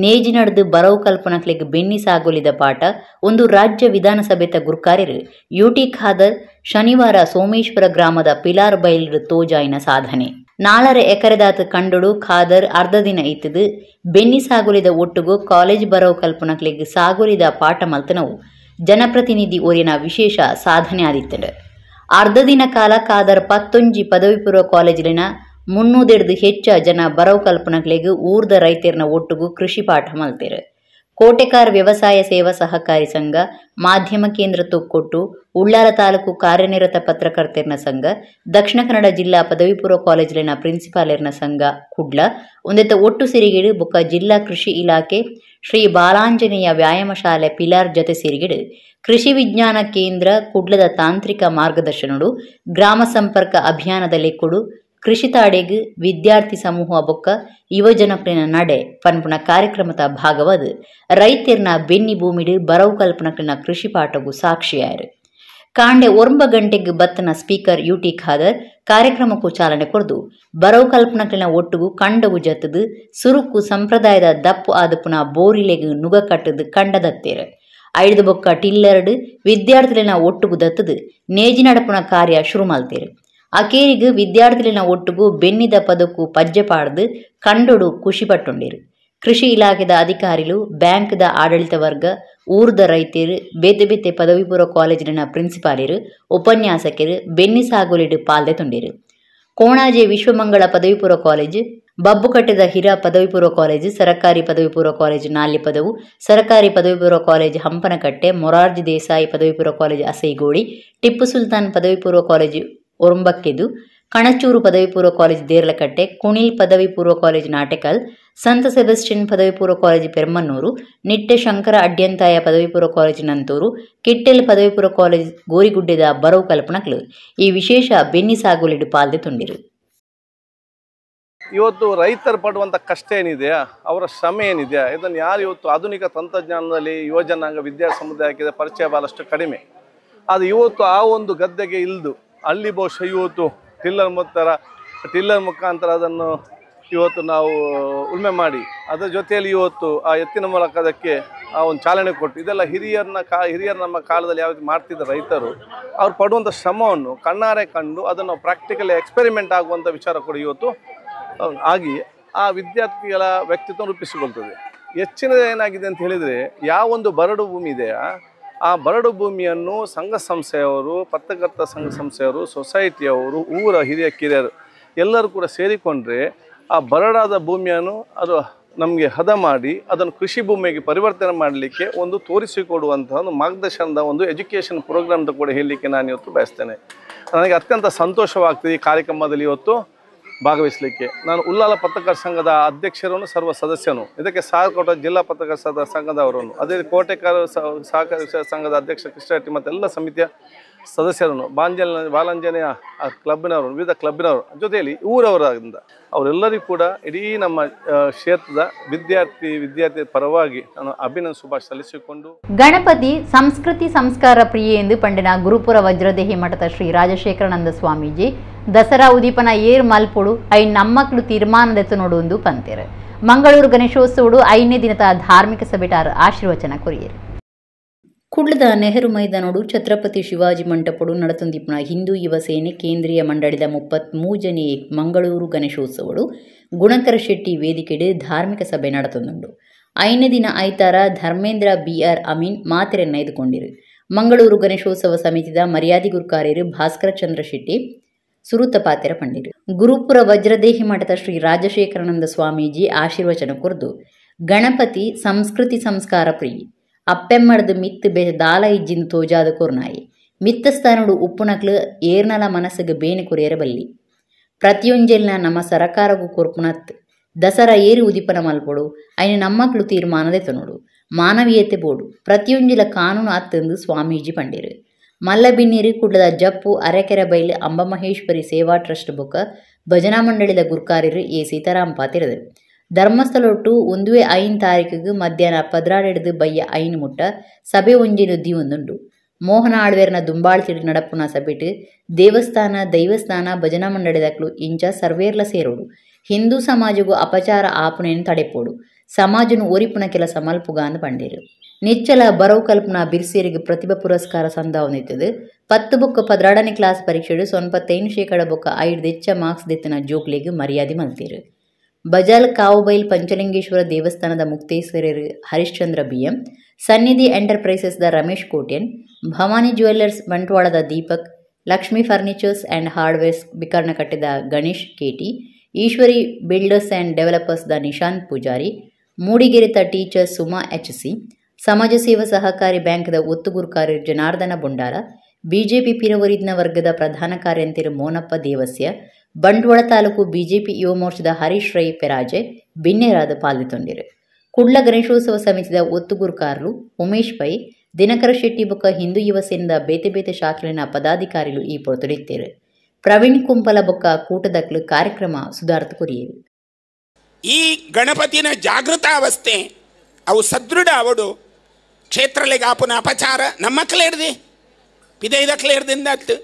ನೇಜಿ ನಡೆದು ಬರವು ಕಲ್ಪನಕ್ಲಿಗೆ ಬೆನ್ನಿ ಸಾಗುಲಿದ ಪಾಠ ಒಂದು ರಾಜ್ಯ ವಿಧಾನಸಭೆತ ಗುರುಕಾರ್ಯರು ಯು ಟಿ ಖಾದರ್ ಶನಿವಾರ ಸೋಮೇಶ್ವರ ಗ್ರಾಮದ ಪಿಲಾರ್ ಬೈಲಿಡು ತೋಜಾಯಿನ ಸಾಧನೆ. 4.5 ಎಕರೆದಾತ ಕಂಡೋಡು ಖಾದರ್ ಅರ್ಧ ದಿನ ಇತ್ತದು ಬೆನ್ನಿ ಸಾಗುಲಿದ ಒಟ್ಟುಗು ಕಾಲೇಜ್ ಬರವು ಕಲ್ಪನಕ್ಲಿಗೆ ಸಾಗುಲಿದ ಪಾಠ ಮಲ್ತನವು ಜನಪ್ರತಿನಿಧಿ ಓರಿನ ವಿಶೇಷ ಸಾಧನೆ ಆದಿತ್ತಡು. ಅರ್ಧ ದಿನ ಕಾಲ ಖಾದರ್ 11 ಪದವಿ ಪೂರ್ವ ಕಾಲೇಜಿನ 300 ಹೆಚ್ಚ ಜನ ಬರವು ಕಲ್ಪನಕ್ಲಿಗೆ ಊರ್ದ ರೈತರನ ಒಟ್ಟುಗು ಕೃಷಿ ಪಾಠ ಮಲ್ತೇರು. ಕೋಟೆಕಾರ್ ವ್ಯವಸಾಯ ಸೇವಾ ಸಹಕಾರಿ ಸಂಘ, ಮಾಧ್ಯಮ ಕೇಂದ್ರ ತೊಕ್ಕೊಟ್ಟು, ಉಳ್ಳಾಲ ತಾಲೂಕು ಕಾರ್ಯನಿರತ ಪತ್ರಕರ್ತರನ ಸಂಘ, ದಕ್ಷಿಣ ಕನ್ನಡ ಜಿಲ್ಲಾ ಪದವಿ ಪೂರ್ವ ಕಾಲೇಜಿನ ಪ್ರಿನ್ಸಿಪಾಲರ್ನ ಸಂಘ ಕುಡ್ಲ ಒಂದೆತ್ತ ಒಟ್ಟು ಸಿರಿಗಿಡು ಬೊಕ್ಕ ಜಿಲ್ಲಾ ಕೃಷಿ ಇಲಾಖೆ ಶ್ರೀ ಬಾಲಾಂಜನೇಯ ವ್ಯಾಯಾಮ ಶಾಲೆ ಪಿಲಾರ್ ಜತೆ ಸಿರಿಗಿಡು ಕೃಷಿ ವಿಜ್ಞಾನ ಕೇಂದ್ರ ಕುಡ್ಲದ ತಾಂತ್ರಿಕ ಮಾರ್ಗದರ್ಶನಡು ಗ್ರಾಮ ಸಂಪರ್ಕ ಅಭಿಯಾನದಲ್ಲಿ ಕೊಡು ಕೃಷಿ ತಾಡೆಗ್ ವಿದ್ಯಾರ್ಥಿ ಸಮೂಹ ಬೊಕ್ಕ ಯುವಜನಪ್ರಿನ ನಡೆ ಪನ್ಪುನ ಕಾರ್ಯಕ್ರಮದ ಭಾಗವಾದ ರೈತರ್ನ ಬೆನ್ನಿ ಭೂಮಿಡು ಬರವು ಕಲ್ಪನಕ್ಲಿನ ಕೃಷಿ ಪಾಠಗೂ ಸಾಕ್ಷಿಯಾಯರು. ಕಾಂಡೆ 9 ಗಂಟೆಗೆ ಬತ್ತನ speaker U T Khader ಕಾರ್ಯಕ್ರಮಕ್ಕೂ ಚಾಲನೆ ಕೊಡ್ದು ಬರವು ಕಲ್ಪನಕ್ಲಿನ ಒಟ್ಟುಗು ಕಂಡವು ಜತ್ತದು ಸುರುಕು ಸಂಪ್ರದಾಯದ ದಪ್ಪು ಆದಪುನ ಬೋರಿಲೆಗು ನುಗ ಕಟ್ಟದು ಕಂಡದತ್ತೇರು. 5 ಬೊಕ್ಕ ಟಿಲ್ಲರ್ಡು ವಿದ್ಯಾರ್ಥಿಗಳಿನ ಒಟ್ಟುಗು ದತ್ತದು ನೇಜಿ ನಡಪುನ ಕಾರ್ಯ ಶುರು ಮಲ್ತೇರು. ಅಕೇರಿಗು ವಿದ್ಯಾರ್ಥಿಲಿನ ಒಟ್ಟುಗು ಬೆನ್ನಿದ ಪದಕ್ಕೂ ಪಜ್ಜೆ ಪಾಡ್ದು ಕಂಡೊಡು ಖುಷಿ ಪಟ್ಟುಂಡೇರು. ಕೃಷಿ ಇಲಾಖೆದ ಅಧಿಕಾರಿಲು, ಬ್ಯಾಂಕ್ದ ಆಡಳಿತ ವರ್ಗ, ಊರ್ದ ರೈತರು, ಬೇತೆ ಬೇತೆ ಪದವಿ ಪೂರ್ವ ಕಾಲೇಜಿನ ಪ್ರಿನ್ಸಿಪಾಲರು, ಉಪನ್ಯಾಸಕರು ಬೆನ್ನಿ ಸಾಗುಲಿಡು ಪಾಲ್ದೆ ತುಂಡೇರು. ಕೋಣಾಜೆ ವಿಶ್ವಮಂಗಳ ಪದವಿ ಪೂರ್ವ ಕಾಲೇಜು, ಬಬ್ಬುಕಟ್ಟೆದ ಹಿರಾ ಪದವಿ ಪೂರ್ವ ಕಾಲೇಜು, ಸರಕಾರಿ ಪದವಿ ಪೂರ್ವ ಕಾಲೇಜು ನಾಲ್ಯಪದವು, ಸರಕಾರಿ ಪದವಿ ಪೂರ್ವ ಕಾಲೇಜು ಹಂಪನಕಟ್ಟೆ, ಮೊರಾರ್ಜಿ ದೇಸಾಯಿ ಪದವಿ ಪೂರ್ವ ಕಾಲೇಜು ಅಸೈಗೋಳಿ, ಟಿಪ್ಪು ಸುಲ್ತಾನ್ ಪದವಿ ಪೂರ್ವ ಕಾಲೇಜು ಒರಂಬಕ್ಕೆದು, ಕಣಚೂರು ಪದವಿ ಪೂರ್ವ ಕಾಲೇಜು ದೇರ್ಲಕಟ್ಟೆ, ಕುಣಿಲ್ ಪದವಿ ಪೂರ್ವ ಕಾಲೇಜು ನಾಟೆಕಲ್, ಸಂತ ಸೆಬೆಸ್ಟಿಯನ್ ಪದವಿ ಪೂರ್ವ ಕಾಲೇಜು ಪೆರ್ಮನ್ನೂರು, ನಿಟ್ಟೆ ಶಂಕರ ಅಡ್ಯಂತಾಯ ಪದವಿ ಪೂರ್ವ ಕಾಲೇಜು ನಂತೂರು, ಕಿಟ್ಟೆಲ್ ಪದವಿ ಪೂರ್ವ ಕಾಲೇಜು ಗೋರಿಗುಡ್ಡೆದ ಬರವು ಕಲ್ಪನಕ್ಲು ಈ ವಿಶೇಷ ಬೆನ್ನಿ ಸಾಗುಲಿಡು ಪಾಲ್ದೆ ತುಂಡಿರು. ಇವತ್ತು ರೈತರು ಪಡುವಂಥ ಕಷ್ಟ ಏನಿದೆಯಾ, ಅವರ ಶ್ರಮ ಏನಿದೆಯಾ, ಇದನ್ನು ಯಾರು ಇವತ್ತು ಆಧುನಿಕ ತಂತ್ರಜ್ಞಾನದಲ್ಲಿ ಯುವಜನಾಂಗ ವಿದ್ಯಾ ಸಮುದಾಯಕ್ಕೆ ಪರಿಚಯ ಭಾಳಷ್ಟು ಕಡಿಮೆ. ಅದು ಇವತ್ತು ಆ ಒಂದು ಗದ್ದೆಗೆ ಇಳಿದು ಅಲ್ಲಿ ಬಹುಶಃ ಇವತ್ತು ಟಿಲ್ಲರ್ ಮುಖಾಂತರ ಅದನ್ನು ಇವತ್ತು ನಾವು ಉಳುಮೆ ಮಾಡಿ ಅದರ ಜೊತೆಯಲ್ಲಿ ಇವತ್ತು ಆ ಎತ್ತಿನ ಮೂಲಕ ಅದಕ್ಕೆ ಆ ಒಂದು ಚಾಲನೆ ಕೊಟ್ಟು ಇದೆಲ್ಲ ಹಿರಿಯರು ನಮ್ಮ ಕಾಲದಲ್ಲಿ ಯಾವ ರೀತಿ ಮಾಡ್ತಿದ್ದ ರೈತರು ಅವ್ರು ಪಡುವಂಥ ಶ್ರಮವನ್ನು ಕಣ್ಣಾರೆ ಕಂಡು ಅದನ್ನು ಪ್ರಾಕ್ಟಿಕಲಿ ಎಕ್ಸ್ಪೆರಿಮೆಂಟ್ ಆಗುವಂಥ ವಿಚಾರ ಕೂಡ ಇವತ್ತು ಆಗಿ ಆ ವಿದ್ಯಾರ್ಥಿಗಳ ವ್ಯಕ್ತಿತ್ವ ರೂಪಿಸಿಕೊಳ್ತದೆ. ಹೆಚ್ಚಿನದು ಏನಾಗಿದೆ ಅಂತ ಹೇಳಿದರೆ, ಯಾವೊಂದು ಬರಡು ಭೂಮಿ ಇದೆಯಾ ಆ ಬರಡು ಭೂಮಿಯನ್ನು ಸಂಘ ಸಂಸ್ಥೆಯವರು, ಪತ್ರಕರ್ತ ಸಂಘ ಸಂಸ್ಥೆಯವರು, ಸೊಸೈಟಿಯವರು, ಊರ ಹಿರಿಯ ಕಿರಿಯರು ಎಲ್ಲರೂ ಕೂಡ ಸೇರಿಕೊಂಡ್ರೆ ಆ ಬರಡಾದ ಭೂಮಿಯನ್ನು ಅದು ನಮಗೆ ಹದ ಮಾಡಿ ಅದನ್ನು ಕೃಷಿ ಭೂಮಿಗೆ ಪರಿವರ್ತನೆ ಮಾಡಲಿಕ್ಕೆ ಒಂದು ತೋರಿಸಿಕೊಡುವಂತಹ ಒಂದು ಮಾರ್ಗದರ್ಶನದ ಒಂದು ಎಜುಕೇಷನ್ ಪ್ರೋಗ್ರಾಮ್ ಕೂಡ ಹೇಳಲಿಕ್ಕೆ ನಾನು ಇವತ್ತು ಬಯಸ್ತೇನೆ. ನನಗೆ ಅತ್ಯಂತ ಸಂತೋಷವಾಗ್ತದೆ ಈ ಕಾರ್ಯಕ್ರಮದಲ್ಲಿ ಇವತ್ತು ಭಾಗವಹಿಸಲಿಕ್ಕೆ. ನಾನು ಉಲ್ಲಾಲ ಪತ್ರಕರ್ತರ ಸಂಘದ ಅಧ್ಯಕ್ಷರನ್ನು, ಸರ್ವ ಸದಸ್ಯನು, ಇದಕ್ಕೆ ಸಹಕೋಟ ಜಿಲ್ಲಾ ಪತ್ರಕರ್ತರ ಸಂಘದವರನ್ನು, ಅದೇ ಕೋಟೆಕಾರ ಸಹಕಾರ ಸಂಘದ ಅಧ್ಯಕ್ಷ ಕೃಷ್ಣಹಟ್ಟಿ ಮತ್ತು ಎಲ್ಲ ಸಮಿತಿಯ ಸದಸ್ಯರನ್ನು, ಬಾಲಂಜನೆಯ ಕ್ಲಬ್ಬಿನವರು, ವಿವಿಧ ಕ್ಲಬ್ಬಿನವರು ಜೊತೆಯಲ್ಲಿ ಊರವರಿಂದ ಅವರೆಲ್ಲರಿಗೂ ಕೂಡ ಇಡೀ ನಮ್ಮ ಕ್ಷೇತ್ರದ ವಿದ್ಯಾರ್ಥಿ ಪರವಾಗಿ ನಾನು ಅಭಿನಂದನೆ ಶುಭಾಶಯ ಸಲ್ಲಿಸಿಕೊಂಡು. ಗಣಪತಿ ಸಂಸ್ಕೃತಿ ಸಂಸ್ಕಾರ ಪ್ರಿಯೆ ಎಂದು ಪಂಡಿನ ಗುರುಪುರ ವಜ್ರದೇಹಿ ಮಠದ ಶ್ರೀ ರಾಜಶೇಖರಾನಂದ ಸ್ವಾಮೀಜಿ ದಸರಾ ಉದೀಪನ ಏರ್ ಮಲ್ಪೊಡು I ನಮ್ಮಕ್ಳು ತೀರ್ಮಾನದೆತ್ತು ನೋಡುವುದು ಪಂತೇರು. ಮಂಗಳೂರು ಗಣೇಶೋತ್ಸವಡು 5ನೇ ದಿನದ ಧಾರ್ಮಿಕ ಸಭೆಟಾರ ಆಶೀರ್ವಚನ ಕೊರಿಯರು. ಕುಡ್ಲದ ನೆಹರು ಮೈದಾನೋಡು ಛತ್ರಪತಿ ಶಿವಾಜಿ ಮಂಟಪಡು ನಡತುಂದಿಪ್ಪುನ ಹಿಂದೂ ಯುವ ಸೇನೆ ಕೇಂದ್ರೀಯ ಮಂಡಳಿದ 33ನೇ ಮಂಗಳೂರು ಗಣೇಶೋತ್ಸವಡು ಗುಣಕರ ಶೆಟ್ಟಿ ವೇದಿಕೆಡು ಧಾರ್ಮಿಕ ಸಭೆ ನಡತುಂದುಂಡು. 5ನೇ ದಿನ ಐತಾರ ಧರ್ಮೇಂದ್ರ ಬಿಆರ್ ಅಮೀನ್ ಮಾತೆರೆನ್ನ ಎದುಕೊಂಡಿರು. ಮಂಗಳೂರು ಗಣೇಶೋತ್ಸವ ಸಮಿತಿದ ಮರ್ಯಾದಿ ಗುರುಕಾರ್ಯರು ಭಾಸ್ಕರ ಚಂದ್ರ ಶೆಟ್ಟಿ ಸುರುತ ಪಾತೆರ ಪಂಡಿರು. ಗುರುಪುರ ವಜ್ರದೇಹಿ ಮಠದ ಶ್ರೀ ರಾಜಶೇಖರಾನಂದ ಸ್ವಾಮೀಜಿ ಆಶೀರ್ವಚನ ಕೊರ್ದು ಗಣಪತಿ ಸಂಸ್ಕೃತಿ ಸಂಸ್ಕಾರ ಪ್ರಿಯಿ ಅಪ್ಪೆಮ್ಮಡ್ದು ಮಿತ್ತು ಬೆ ದಾಲ ಇಜ್ಜಿಂದು ತೋಜಾದ ಕೊರ್ನಾಯಿ ಮಿತ್ತಸ್ಥಾನಡು ಉಪ್ಪುನಕ್ಲು ಏರ್ನಲ ಮನಸ್ಸಿಗೆ ಬೇನೆ ಕೊರಿಯರ ಬಲ್ಲಿ ಪ್ರತಿಯೊಂಜೆಲ್ನ ನಮ್ಮ ಸರಕಾರಗೂ ಕೊರ್ಪುನತ್ ದಸರಾ ಏರಿ ಉದಿಪನ ಮಲ್ಪೊಡು ಐನ ನಮ್ಮಕ್ಳು ತೀರ್ಮಾನದೆ ನೋಡು ಮಾನವೀಯತೆ ಬೋಡು ಪ್ರತಿಯೊಂಜಿಲ ಕಾನೂನು ಅತ್ತಂದು ಸ್ವಾಮೀಜಿ ಪಂಡಿರು. ಮಲ್ಲಬಿನ್ನೀರು ಕುಡ್ಲದ ಜಪ್ಪು ಅರೆಕೆರೆ ಬೈಲು ಅಂಬಮಹೇಶ್ವರಿ ಸೇವಾ ಟ್ರಸ್ಟ್ ಬೊಕ್ಕ ಭಜನಾ ಮಂಡಳಿದ ಗುರ್ಕಾರ್ಯರು ಎ ಸೀತಾರಾಮ್ ಪಾತಿರದು. ಧರ್ಮಸ್ಥಳೊಟ್ಟು ಒಂದುವೆ 5 ತಾರೀಕಿಗೆ ಮಧ್ಯಾಹ್ನ 12 ಬಯ್ಯ 5 ಮುಟ್ಟ ಸಭೆ ಒಂಜಿನ ದಿವೊಂದುಂಡು. ಮೋಹನ ಆಳ್ವೇರ್ನ ದುಂಬಾಳ್ತಿಡು ನಡಪುನ ಸಭೆಟು ದೇವಸ್ಥಾನ ದೈವಸ್ಥಾನ ಭಜನಾ ಮಂಡಳಿದಕ್ಲು ಇಂಚ ಸರ್ವೇರ್ಲ ಸೇರೋಡು ಹಿಂದೂ ಸಮಾಜಗೂ ಅಪಚಾರ ಆಪುನೇನು ತಡೆಪೋಡು ಸಮಾಜನು ಒರಿಪುನ ಕೆಲಸ ಮಲ್ಪುಗಾಂದು ಪಂಡೇರು. ನಿಚ್ಚಲ ಬರವು ಕಲ್ಪನಾ ಬಿರ್ಸೇರಿಗೆ ಪ್ರತಿಭಾ ಪುರಸ್ಕಾರ ಸಂದಾವನಿತ್ತದು. 10 ಬೊಕ್ಕ 12ನೇ ಕ್ಲಾಸ್ ಪರೀಕ್ಷೆಡು 95% ಬೊಕ್ಕ 5 ದೆಚ್ಚ ಮಾರ್ಕ್ಸ್ ದೆತ್ತಿನ ಜೋಕ್ಲಿಗೆ ಮರ್ಯಾದೆ ಮಲ್ತೇರು. ಬಜಾಲ್ ಕಾವುಬೈಲ್ ಪಂಚಲಿಂಗೇಶ್ವರ ದೇವಸ್ಥಾನದ ಮುಕ್ತೇಶ್ವರರು ಹರಿಶ್ಚಂದ್ರ ಬಿಎಂ, ಸನ್ನಿಧಿ ಎಂಟರ್ಪ್ರೈಸಸ್ದ ರಮೇಶ್ ಕೋಟ್ಯನ್, ಭವಾನಿ ಜ್ಯುವೆಲ್ಲರ್ಸ್ ಬಂಟ್ವಾಳದ Deepak, Lakshmi furnitures and hardwares ಬಿಕರ್ಣಕಟ್ಟೆದ Ganesh KT, Eshwari builders and ಡೆವಲಪರ್ಸ್ದ ನಿಶಾಂತ್ ಪೂಜಾರಿ, ಮೂಡಿಗೆರೆತ teacher Suma HC, ಸಮಾಜ ಸೇವಾ ಸಹಕಾರಿ ಬ್ಯಾಂಕ್ದ ಒತ್ತುಗುರುಕಾರ್ಯರು ಜನಾರ್ದನ ಬೊಂಡಾರ, ಬಿಜೆಪಿ ಪಿರವರಿದ್ನ ವರ್ಗದ ಪ್ರಧಾನ ಕಾರ್ಯಂತಿರು ಮೋನಪ್ಪ ದೇವಸ್ಯ, ಬಂಟ್ವಾಳ ತಾಲೂಕು ಬಿಜೆಪಿ ಯುವ ಮೋರ್ಚಾದ ಹರೀಶ್ ರೈ ಪೆರಾಜೆ ಬಿನ್ನೆರಾದ ಪಾಲ್ಗೊಂಡಿರು. ಕುಡ್ಲ ಗಣೇಶೋತ್ಸವ ಸಮಿತಿದ ಒತ್ತುಗುರುಕಾರ್ಲು ಉಮೇಶ್ ಪೈ, ದಿನಕರ ಶೆಟ್ಟಿ ಬೊಕ್ಕ ಹಿಂದೂ ಯುವ ಸೇನದ ಬೇತೆ ಬೇತೆ ಶಾಖೆಲಿನ ಪದಾಧಿಕಾರಿಗಳು ಈ ಪೊರ್ತುಡಿತ್ತೇರು. ಪ್ರವೀಣ್ ಕುಂಪಲ ಬೊಕ್ಕ ಕೂಟದಕ್ಲು ಕಾರ್ಯಕ್ರಮ ಸುಧಾರ್ಥ ಕೊರಿಯರು. ಈ ಗಣಪತಿನ ಜಾಗೃತಾವಸ್ಥೆ ಅವು ಸದೃಢ ಅವಡು ಕ್ಷೇತ್ರಲಿಗೆ ಆಪುನ ಅಪಚಾರ ನಮ್ಮ ಮಕ್ಕಳು ಪಿದೈದಕ್ಲೆ ಹಿಡ್ದಿಂದ ಅತ್ತು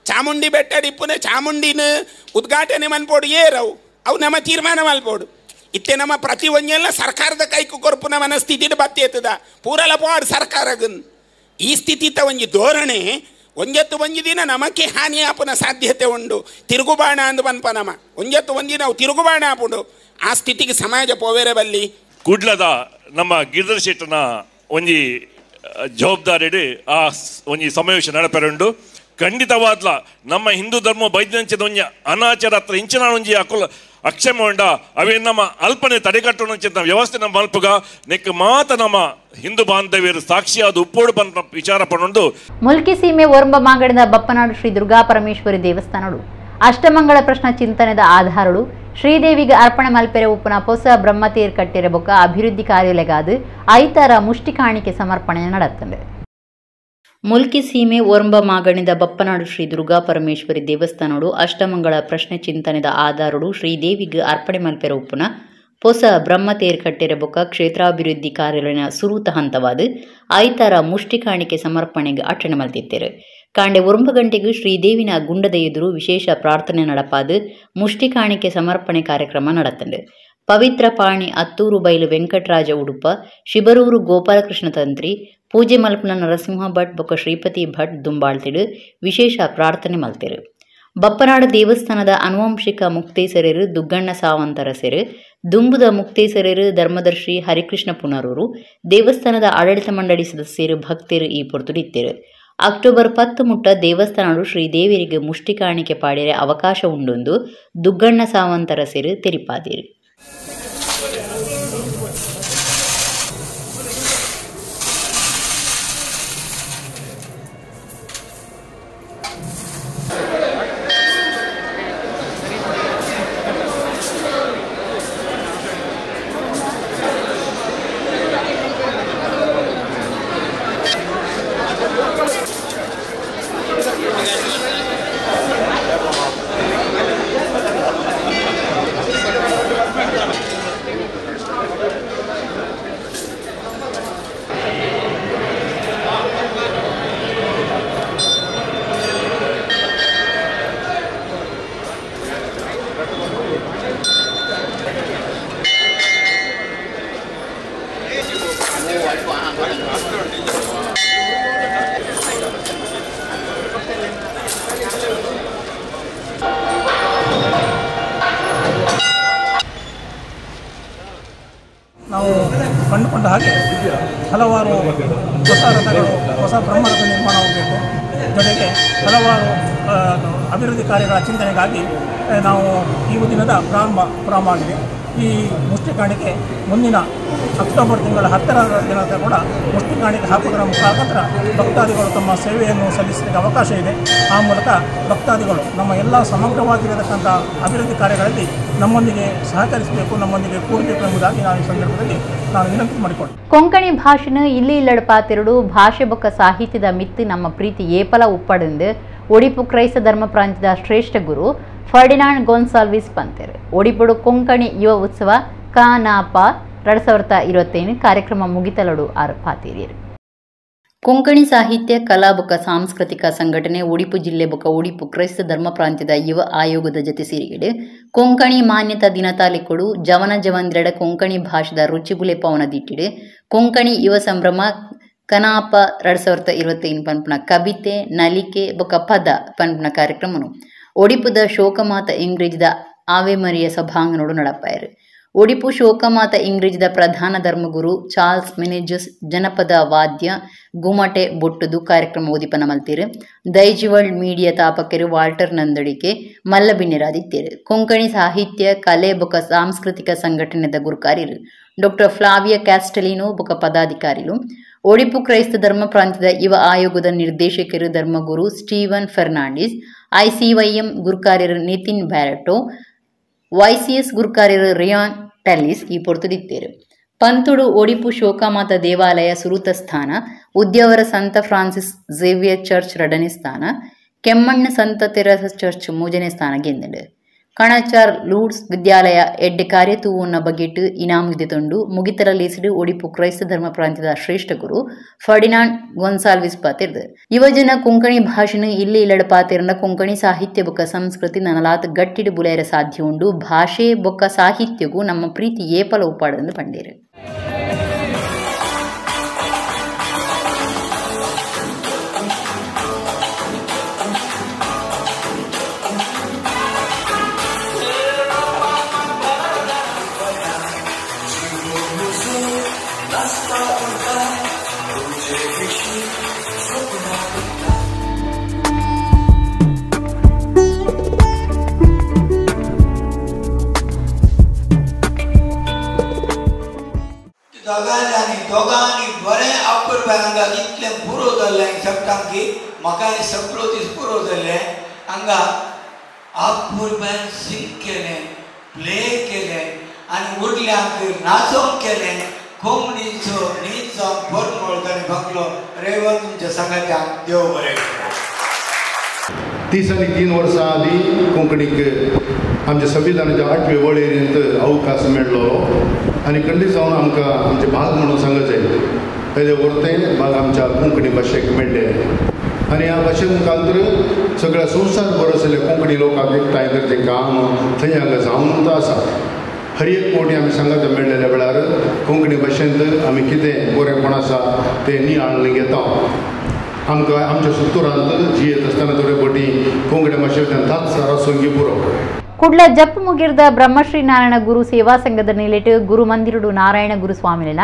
ಚಾಮುಂಡಿ ಬೆಟ್ಟ ಡಿಪ್ಪುನ ಚಾಮುಂಡಿನ ಉದ್ಘಾಟನೆ ಮನ್ಪೋಡು ಏರವು ಅವು ನಮ್ಮ ತೀರ್ಮಾನ ಮಲ್ಪೋಡು. ಇತ್ತೆ ನಮ್ಮ ಪ್ರತಿ ಒಂಜೆಲ್ಲ ಸರ್ಕಾರದ ಕೈಕು ಕೊರ್ಪುನ ಮನಸ್ಥಿತಿಡು ಬತ್ತಿ ಎತ್ತದ ಪೂರಲ ಪೋಡು ಸರ್ಕಾರಗನ್ ಈ ಸ್ಥಿತಿತ ಒಂಜಿ ಧೋರಣೆ ಒಂಜತ್ತು ಒಂಜಿ ದಿನ ನಮಕ್ಕೆ ಹಾನಿ ಆಪುನ ಸಾಧ್ಯತೆ ಉಂಡು. ತಿರುಗುಬಾಣ ಅಂದು ಪನ್ಪ ನಮ ಒಂಜತ್ತು ಒಂಜಿ ನಾವು ತಿರುಗುಬಾಣ ಆಪುಂಡು. ಆ ಸ್ಥಿತಿಗೆ ಸಮಾಜ ಪೋವೇರೆ ಬಲ್ಲಿ. ಕುಡ್ಲದ ನಮ್ಮ ಗಿರಿಧರ್ ಶೆಟ್ಟನ ಒಂಜಿ ಜವಾಬ್ದಾರಿ ಆ ಒಂಜಿ ಸಮಾವೇಶ ನಡಪೆರುಂಡು. ಖಂಡಿತವಾದ್ಲ ನಮ್ಮ ಹಿಂದೂ ಧರ್ಮ ಬೈದ್ಯಂಚದ ಒಂಜಿ ಅನಾಚಾರ ಹತ್ರ ಇಂಚಿನ ಒಂಜಿ ಅಕುಲ ಅಕ್ಷಮ ಉಂಡ ಅವೇ ನಮ್ಮ ಅಲ್ಪನೆ ತಡೆಗಟ್ಟುವಂತ ವ್ಯವಸ್ಥೆ ನಮ್ಮ ಅಲ್ಪಗ ನೆಕ್ ಮಾತ ನಮ್ಮ ಹಿಂದೂ ಬಾಂಧವ್ಯರು ಸಾಕ್ಷಿಯಾದ ಉಪ್ಪೋಡು ಬಂದ ವಿಚಾರ ಪಡೊಂಡು. ಮುಲ್ಕಿ ಸೀಮೆ ಒರಂಬ ಮಾಂಗಡಿನ ಬಪ್ಪನಾಡು ಶ್ರೀ ದುರ್ಗಾ ಪರಮೇಶ್ವರಿ ದೇವಸ್ಥಾನಡು ಅಷ್ಟಮಂಗಳ ಪ್ರಶ್ನ ಚಿಂತನೆದ ಆಧಾರಡು ಶ್ರೀದೇವಿಗೆ ಅರ್ಪಣೆ ಮಲ್ಪೆರೆ ಉಪ್ಪುನ ಪೊಸ ಬ್ರಹ್ಮತೇರ್ ಕಟ್ಟಿರ ಬೊಕ್ಕ ಅಭಿವೃದ್ಧಿ ಕಾರ್ಯಲೆಗಾದು ಐತಾರ ಮುಷ್ಟಿ ಕಾಣಿಕೆ ಸಮರ್ಪಣೆ ನಡತ್ತಂದೆ. ಮುಲ್ಕಿ ಸೀಮೆ ಒರಂಬ ಮಾಗಣಿದ ಬಪ್ಪನಾಡು ಶ್ರೀ ದುರ್ಗಾ ಪರಮೇಶ್ವರಿ ದೇವಸ್ಥಾನಡು ಅಷ್ಟಮಂಗಳ ಪ್ರಶ್ನೆ ಚಿಂತನೆದ ಆಧಾರಡು ಶ್ರೀದೇವಿಗೆ ಅರ್ಪಣೆ ಮಲ್ಪೆರ ಉಪ್ಪುನ ಪೊಸ ಬ್ರಹ್ಮತೇರ್ ಕಟ್ಟಿರ ಬೊಕ್ಕ ಕ್ಷೇತ್ರಾಭಿವೃದ್ಧಿ ಕಾರ್ಯಲಿನ ಸುರೂತ ಹಂತವಾದ ಐತಾರ ಮುಷ್ಟಿ ಕಾಣಿಕೆ ಸಮರ್ಪಣೆಗೆ ಅಟ್ಟಣೆ ಮಲ್ತಿತ್ತೇರು. ಕಾಂಡೆ 9 ಗಂಟೆಗೆ ಶ್ರೀದೇವಿನ ಗುಂಡದ ಎದುರು ವಿಶೇಷ ಪ್ರಾರ್ಥನೆ ನಡಪಾದು ಮುಷ್ಟಿ ಕಾಣಿಕೆ ಸಮರ್ಪಣೆ ಕಾರ್ಯಕ್ರಮ ನಡತ್ತಂಡು. ಪವಿತ್ರ ಪಾಣಿ ಅತ್ತೂರು ಬೈಲು ವೆಂಕಟರಾಜ ಉಡುಪ, ಶಿಬರೂರು ಗೋಪಾಲಕೃಷ್ಣ ತಂತ್ರಿ, ಪೂಜೆ ಮಲ್ಪನ ನರಸಿಂಹ ಭಟ್ ಬೊಕ್ಕ ಶ್ರೀಪತಿ ಭಟ್ ದುಂಬಾಳ್ತಿಡು ವಿಶೇಷ ಪ್ರಾರ್ಥನೆ ಮಲ್ತಿರು. ಬಪ್ಪನಾಡು ದೇವಸ್ಥಾನದ ಅನುವಂಶಿಕ ಮುಕ್ತೇಸರರು ದುಗ್ಗಣ್ಣ ಸಾವಂತರಸೆರು, ದುಂಬುದ ಮುಕ್ತೇಸರರು ಧರ್ಮದರ್ಶಿ ಹರಿಕೃಷ್ಣ ಪುನರೂರು, ದೇವಸ್ಥಾನದ ಆಡಳಿತ ಮಂಡಳಿ ಸದಸ್ಯರು ಭಕ್ತರು ಈ ಪೊರ್ತುಡಿತ್ತೇರು. ಅಕ್ಟೋಬರ್ 10 ಮುಟ್ಟ ದೇವಸ್ಥಾನಡು ಶ್ರೀದೇವಿರಿಗೆ ಮುಷ್ಟಿ ಕಾಣಿಕೆ ಪಾಡಿರೆ ಅವಕಾಶ ಉಂಡೊಂದು ದುಗ್ಗಣ್ಣ ಸಾವಂತರಸೆರು ತೆರಿಪಾದಿರು. ನಾವು ಕಂಡುಕೊಂಡ ಹಾಗೆ ಹಲವಾರು ಹೊಸ ರಥಗಳು, ಹೊಸ ಬ್ರಹ್ಮರಥ ನಿರ್ಮಾಣವಾಗಬೇಕು. ಜೊತೆಗೆ ಹಲವಾರು ಅಭಿವೃದ್ಧಿ ಕಾರ್ಯಗಳ ಚಿಂತನೆಗಾಗಿ ನಾವು ಈ ದಿನದ ಪ್ರಾರಂಭ ಆಗಿದೆ. ಈ ಮುಷ್ಟಿ ಕಾಣಿಕೆ ಮುಂದಿನ ಅಕ್ಟೋಬರ್ ತಿಂಗಳ 10ರ ದಿನದ ಕೂಡ ಮುಷ್ಟಿ ಕಾಣಿಕೆ ಹಾಕುವುದರ ಮುಖಾಂತರ ಭಕ್ತಾದಿಗಳು ತಮ್ಮ ಸೇವೆಯನ್ನು ಸಲ್ಲಿಸಲಿಕ್ಕೆ ಅವಕಾಶ ಇದೆ. ಆ ಮೂಲಕ ಭಕ್ತಾದಿಗಳು ನಮ್ಮ ಎಲ್ಲ ಸಮಗ್ರವಾಗಿರತಕ್ಕಂಥ ಅಭಿವೃದ್ಧಿ ಕಾರ್ಯಗಳಲ್ಲಿ ನಮ್ಮೊಂದಿಗೆ ಸಹಕರಿಸಬೇಕು, ನಮ್ಮೊಂದಿಗೆ ಕೂಡಬೇಕು ಎಂಬುದಾಗಿ ನಾನು ಈ ಸಂದರ್ಭದಲ್ಲಿ ನಾನು ವಿನಂತಿ ಮಾಡಿಕೊಂಡೆ. ಕೊಂಕಣಿ ಭಾಷೆನ ಇಲ್ಲಿ ಇಲ್ಲಡಪಾತಿರುಡು ಭಾಷೆ ಬೊಕ್ಕ ಸಾಹಿತ್ಯದ ಮಿತ್ತು ನಮ್ಮ ಪ್ರೀತಿ ಏಪಲ ಉಪ್ಪಡೆಂದು ಒಡಿಪು ಕ್ರೈಸ್ತ ಧರ್ಮ ಪ್ರಾಂತ್ಯದ ಶ್ರೇಷ್ಠ ಗುರು ಫರ್ಡಿನಾಂಡ್ ಗೋನ್ಸಾಲ್ವಿಸ್ ಪಂತೇರು. ಒಡಿಪುಡು ಕೊಂಕಣಿ ಯುವ ಉತ್ಸವ ಕಾನಾಪ 2025 ಕಾರ್ಯಕ್ರಮ ಮುಗಿತಲಡು ಆರು ಪಾತೀರಿಯರು. ಕೊಂಕಣಿ ಸಾಹಿತ್ಯ ಕಲಾ ಬೊಕ್ಕ ಸಾಂಸ್ಕೃತಿಕ ಸಂಘಟನೆ ಒಡಿಪು ಜಿಲ್ಲೆ ಬೊಕ್ಕ ಒಡಿಪು ಕ್ರೈಸ್ತ ಧರ್ಮ ಪ್ರಾಂತ್ಯದ ಯುವ ಆಯೋಗದ ಜೊತೆ ಸೇರಿಗೆಡೆ ಕೊಂಕಣಿ ಮಾನ್ಯತಾ ದಿನತಾಲಿಕೊಡು ಜವನ ಜವಂದ್ರೆಡ ಕೊಂಕಣಿ ಭಾಷೆದ ರುಚಿಬುಲೆ ಪವನ ದಿಟ್ಟಿಡು ಕೊಂಕಣಿ ಯುವ ಸಂಭ್ರಮ ಕನಾಪ 2025 ಪನ್ಪುನ ಕವಿತೆ ನಲಿಕೆ ಬೊಕ್ಕ ಪದ ಪನ್ಪುನ ಕಾರ್ಯಕ್ರಮನು ಒಡಿಪುದ ಶೋಕಮಾತ ಇಂಗ್ರೇಜಿದ ಆವೆಮರಿಯ ಸಭಾಂಗಣೋಡು ನಡಪಾಯರು. ಒಡಿಪು ಶೋಕಮಾತ ಇಂಗ್ರೇಜಿದ ಪ್ರಧಾನ ಧರ್ಮಗುರು ಚಾರ್ಲ್ಸ್ ಮೆನೇಜಸ್ ಜನಪದ ವಾದ್ಯ ಗುಮಟೆ ಬೊಟ್ಟುದು ಕಾರ್ಯಕ್ರಮ ಉದಿಪನ ಮಲ್ತೀರು. ದೈಜಿವರ್ಲ್ಡ್ ಮೀಡಿಯಾ ತಾಪಕರು ವಾಲ್ಟರ್ ನಂದಡಿಕೆ ಮಲ್ಲಬಿನ್ನಿರಾದಿತ್ತೇರು. ಕೊಂಕಣಿ ಸಾಹಿತ್ಯ ಕಲೆ ಬೊಕ ಸಾಂಸ್ಕೃತಿಕ ಸಂಘಟನೆದ ಗುರುಕಾರಿರು ಡಾಕ್ಟರ್ ಫ್ಲಾವಿಯಾ ಕ್ಯಾಸ್ಟಲಿನೋ ಬೊಕ ಪದಾಧಿಕಾರಿಲು. ಒಡಿಪು ಕ್ರೈಸ್ತ ಧರ್ಮ ಪ್ರಾಂತ್ಯದ ಯುವ ಆಯೋಗದ ನಿರ್ದೇಶಕರು ಧರ್ಮಗುರು Steven Fernandes, ICYM ಗುರುಕಾರ್ಯರು Nitin ಬ್ಯಾರಟೋ, ವೈಸಿಎಸ್ ಗುರುಕಾರ್ಯರು rayon Tellis ಈ ಪೊರ್ತುದಿತ್ತೇರು. ಪಂತುಡು ಒಡಿಪು ಶೋಕಮಾತ ದೇವಾಲಯ ಸುರುತ ಸ್ಥಾನ, ಉದ್ಯಾವರ ಸಂತ ಫ್ರಾನ್ಸಿಸ್ ಝೇವಿಯರ್ ಚರ್ಚ್ 2ನೇ ಸ್ಥಾನ, ಕೆಮ್ಮಣ್ಣ ಸಂತ ತೆರಸ ಚರ್ಚ್ 3ನೇ ಸ್ಥಾನ ಗೆಂದಂಡು. ಕಣಚಾರ್ ಲೂಡ್ಸ್ ವಿದ್ಯಾಲಯ ಎಡ್ಡೆ ಕಾರ್ಯತೂವನ್ನ ಬಗೆಟ್ ಇನಾಮು ತೊಂಡು ಮುಗಿತರ ಲೇಸಿಡು ಒಡಿಪು ಕ್ರೈಸ್ತ ಧರ್ಮ ಪ್ರಾಂತ್ಯದ ಶ್ರೇಷ್ಠ ಗುರು ಫರ್ಡಿನಾಂಡ್ ಗೋನ್ಸಾಲ್ವಿಸ್ ಪಾತಿರ್ದು. ಯುವಜನ ಕೊಂಕಣಿ ಭಾಷೆನು ಇಲ್ಲಿ ಇಲ್ಲಡ ಪಾತಿರ್ನ ಕೊಂಕಣಿ ಸಾಹಿತ್ಯ ಬೊಕ್ಕ ಸಂಸ್ಕೃತಿ ನನಲಾತ್ ಗಟ್ಟಿಡು ಬುಲೆಯರ ಸಾಧ್ಯ ಉಂಡು. ಭಾಷೆ ಬೊಕ್ಕ ಸಾಹಿತ್ಯಗೂ ನಮ್ಮ ಪ್ರೀತಿ ಏಪಲ ಉಪ್ಪಾಡಂದು ಪಂಡೇರು. दोगांनी बरें अपुरबाय हांगा इतलें पुरो जाल्लें सगटां की म्हाका आनी सगळो दीस पुरो जाल्लें हांगा अपुरबायन सिंग केलें प्ले केलें आनी उरल्यांक नाचोवंक केलें कोंकणीचो नीच जावन परमळ ताणें भागलो रेवन तुमच्या सांगात्यांक देव बरें करूं. 33 वर्सां आदीं कोंकणीक आमच्या संविधानाच्या 8वे वळेरेंत अवकाश मेळ्ळो आनी खंडीत जावन आमकां आमचें भाग म्हणून सांगत जाय तेजें वरतें भाग आमच्या कोंकणी भाशेक मेळ्ळें आनी ह्या भाशे मुखांतर सगळ्या संवसार भर आशिल्ल्या कोंकणी लोकांक एकठांय करचें काम थंय हांगा जावन आसा. हर एक फावटी आमी सांगात मेळ्ळेल्या वेळार कोंकणी भाशेंत आमी कितें बरेंपण आसा तें नियाळून घेता. आमकां आमच्या सुत्तुरांत जियेत आसतना थोडे फावटी कोंकणी भाशेंतल्यान ताच सारासंगी पुरो. ಕುಡ್ಲ ಜಪ್ಪು ಮುಗಿರ್ದ ಬ್ರಹ್ಮಶ್ರೀ ನಾರಾಯಣ ಗುರು ಸೇವಾ ಸಂಘದ ನಿಲೆಟ್ ಗುರು ಮಂದಿರುಡು ನಾರಾಯಣ ಗುರು ಸ್ವಾಮಿನ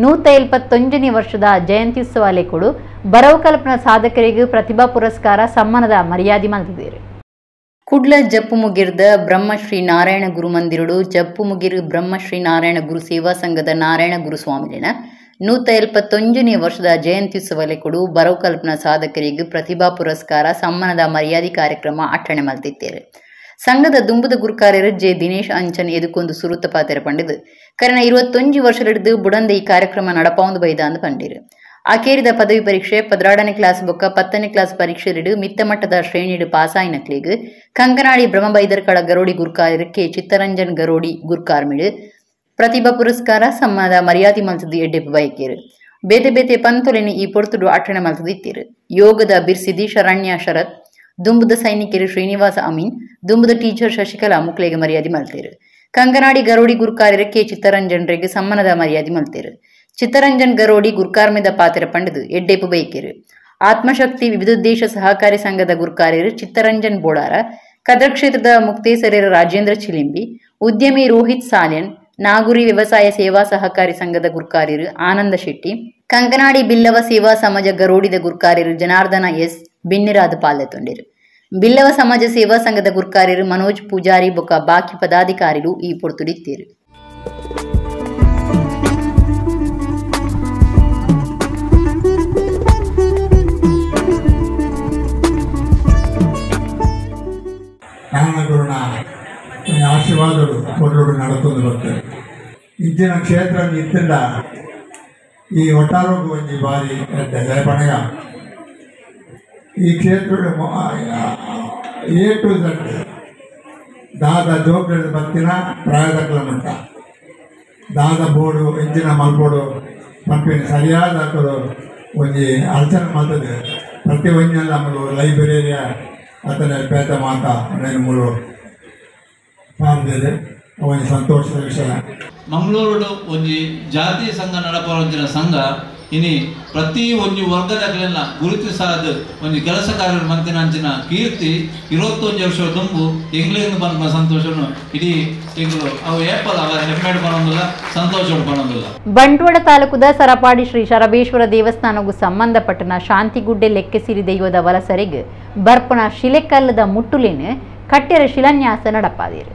171ನೇ ವರ್ಷದ ಜಯಂತ್ಯುತ್ಸವ ಲೇಖಡು ಬರವು ಕಲ್ಪನಾ ಸಾಧಕರಿಗೆ ಪ್ರತಿಭಾ ಪುರಸ್ಕಾರ ಸಮ್ಮಾನದ ಮರ್ಯಾದೆ ಮಲ್ತಿದ್ದಾರೆ. ಕುಡ್ಲ ಜಪ್ಪು ಮುಗಿರ್ದ ಬ್ರಹ್ಮಶ್ರೀ ನಾರಾಯಣ ಗುರು ಮಂದಿರುಡು ಜಪ್ಪು ಮುಗಿರು ಬ್ರಹ್ಮಶ್ರೀ ನಾರಾಯಣ ಗುರು ಸೇವಾ ಸಂಘದ ನಾರಾಯಣ ಗುರು ಸ್ವಾಮಿನ 171ನೇ ವರ್ಷದ ಜಯಂತ್ಯುತ್ಸವ ಲೇಖಡು ಬರವು ಕಲ್ಪನಾ ಸಾಧಕರಿಗೆ ಪ್ರತಿಭಾ ಪುರಸ್ಕಾರ ಸಮ್ಮಾನದ ಮರ್ಯಾದೆ ಕಾರ್ಯಕ್ರಮ ಅಟ್ಟಣೆ ಮಲ್ತಿದ್ದಾರೆ. ಸಂಘದ ದುಂಬುದ ಗುರುಕಾರ್ಯರು ಜೆ ದಿನೇಶ್ ಅಂಚನ್ ಎದುಕೊಂದು ಸುರುತ ಪಾತೆರ ಪಂಡಿದು ಕರಣ 21 ವರ್ಷ ಬುಡಂದ ಈ ಕಾರ್ಯಕ್ರಮ ನಡಪಾವಂದು ಬೈದ ಅಂದು ಪಂಡಿರು. ಆಕೇರಿದ ಪದವಿ ಪರೀಕ್ಷೆ 12ನೇ ಕ್ಲಾಸ್ ಬೊಕ್ಕ 10ನೇ ಕ್ಲಾಸ್ ಪರೀಕ್ಷೆಲಿಡು ಮಿತ್ತಮಟ್ಟದ ಶ್ರೇಣಿಡು ಪಾಸಾಯಿನಕ್ಲೆಗ್ ಕಂಕನಾಡಿ ಬ್ರಹ್ಮಬೈದರ್ಕಳ ಗರೋಡಿ ಗುರುಕಾರ್ಯರು ಕೆ ಚಿತ್ತರಂಜನ್ ಗರೋಡಿ ಗುರುಕಾರ್ಮಿಡು ಪ್ರತಿಭಾ ಪುರಸ್ಕಾರ ಸಮ್ಮಾನದ ಮರ್ಯಾದೆ ಮಲ್ತದು ಎಡ್ಡೆಪ್ಪು ಬಯಕೇರು. ಬೇತೆ ಬೇತೆ ಪಂತೊಲೆನಿ ಈ ಪೊರ್ತುಡು ಅಟ್ಟಣೆ ಮಲ್ತದು ಇತ್ತೀರು. ಯೋಗದ ಬಿರ್ಸಿದಿ ಶರಣ್ಯ ಶರತ್, ದುಂಬುದ ಸೈನಿಕರು ಶ್ರೀನಿವಾಸ ಅಮೀನ್, ದುಂಬುದ ಟೀಚರ್ ಶಶಿಕಲಾ ಮುಕ್ಲೆಗೆ ಮರ್ಯಾದೆ ಮಲ್ತೇರು. ಕಂಕನಾಡಿ ಗರೋಡಿ ಗುರುಕಾರ್ಯರು ಕೆ ಚಿತ್ತರಂಜನ್ರಿಗೆ ಸಮ್ಮಾನದ ಮರ್ಯಾದೆ ಮಲ್ತೇರು. ಚಿತ್ತರಂಜನ್ ಗರೋಡಿ ಗುರುಕಾರ್ಮೆದ ಪಾತ್ರ ಪಂಡದು ಎಡ್ಡೇಪು ಬೈಕೇರು. ಆತ್ಮಶಕ್ತಿ ವಿವಿಧೋದ್ದೇಶ ಸಹಕಾರಿ ಸಂಘದ ಗುರುಕಾರ್ಯರು ಚಿತ್ತರಂಜನ್ ಬೋಡಾರ, ಕದರ್ ಕ್ಷೇತ್ರದ ಮುಕ್ತೇಸರರ ರಾಜೇಂದ್ರ ಚಿಲಿಂಬಿ, ಉದ್ಯಮಿ ರೋಹಿತ್ ಸಾಲ್ಯನ್, ನಾಗುರಿ ವ್ಯವಸಾಯ ಸೇವಾ ಸಹಕಾರಿ ಸಂಘದ ಗುರುಕಾರ್ಯರು ಆನಂದ ಶೆಟ್ಟಿ, ಕಂಕನಾಡಿ ಬಿಲ್ಲವ ಸೇವಾ ಸಮಾಜ ಗರೋಡಿದ ಗುರುಕಾರ್ಯರು ಜನಾರ್ದನ ಎಸ್ ಬಿನ್ನಿರಾದ ಪಾಲ್ಗೊಂಡಿರು. ಬಿಲ್ಲವ ಸಮಾಜ ಸೇವಾ ಸಂಘದ ಗುರುಕಾರ್ಯರು ಮನೋಜ್ ಪೂಜಾರಿ ಬೊಕ್ಕ ಬಾಕಿ ಪದಾಧಿಕಾರಿಗಳು ಈ ಪೊರ್ತುಡಿತ್ತೀರು. ನಾರಾಯಣಗುರುನ ಆಶೀರ್ವಾದಗಳು ಕೊಡಲು ನಡತೊಂದು ಬರ್ತದೆ. ಇಂಚಿನ ಕ್ಷೇತ್ರ ಇತ್ತಿಂದ ಈ ಒಟ್ಟಾರೋಗ ಒಂಜಿ ಬಾರಿ ಜಯಪಣಗ ಈ ಕ್ಷೇತ್ರದ A to Z ದಾದ ಜೋಗ್ರದ ಬತ್ತಿನ ಪ್ರಾಯದಕ್ಲ ಮಟ್ಟ ದಾದ ಬೋರ್ಡು ಇಂಚಿನ ಮಲ್ಬೋಡು ಪಂಪಿನ ಸರಿಯಾದ ಒಂಜಿ ಅರ್ಚನೆ ಮಾಡ್ತದೆ. ಪ್ರತಿ ಒಂಜೆಲ್ಲ ನಮ್ಮದು ಲೈಬ್ರರಿಯ ಅತನ ಪೇತ ಮಾತಾ ಮೂರು ಪಾರ್ದಿದೆ ಒಂಜಿ ಸಂತೋಷದ ವಿಷಯ. ಮಂಗಳೂರು ಒಂಜಿ ಜಾತಿ ಸಂಘ ನಡಪುವಂಚಿನ ಸಂಘ ಇನಿ ಪ್ರತಿ ಒಂಜಿ ವರ್ಗದಕ್ಲೆನ ಗುರುತಿಸಾದ ಒಂಜಿ ಕೆಲಸ ಕಾರ್ಯ ಮಂತಿನಂಚಿನ ಕೀರ್ತಿ 21 ವರ್ಷ ತುಂಬು ಎಂಗ್ಲಿಂದ ಬಂದ ಸಂತೋಷನು ಇಡೀ ಎಂಗ್ಲು ಅವು ಏಪಲ್ ಅವರ ಹೆಮ್ಮೆಡ್ ಬರೋದಿಲ್ಲ, ಸಂತೋಷ ಬರೋದಿಲ್ಲ. ಬಂಟ್ವಾಳ ತಾಲೂಕುದ ಸರಪಾಡಿ ಶ್ರೀ ಶರಬೇಶ್ವರ ದೇವಸ್ಥಾನಕ್ಕೂ ಸಂಬಂಧಪಟ್ಟನ ಶಾಂತಿಗುಡ್ಡೆ ಲೆಕ್ಕೆಸಿರಿ ದೈವದ ವಲಸರಿಗೆ ಬರ್ಪಣ ಶಿಲೆಕಲ್ಲದ ಮುಟ್ಟುಲೇನು ಕಟ್ಟೆರ ಶಿಲಾನ್ಯಾಸ ನಡಪಾದಿರು.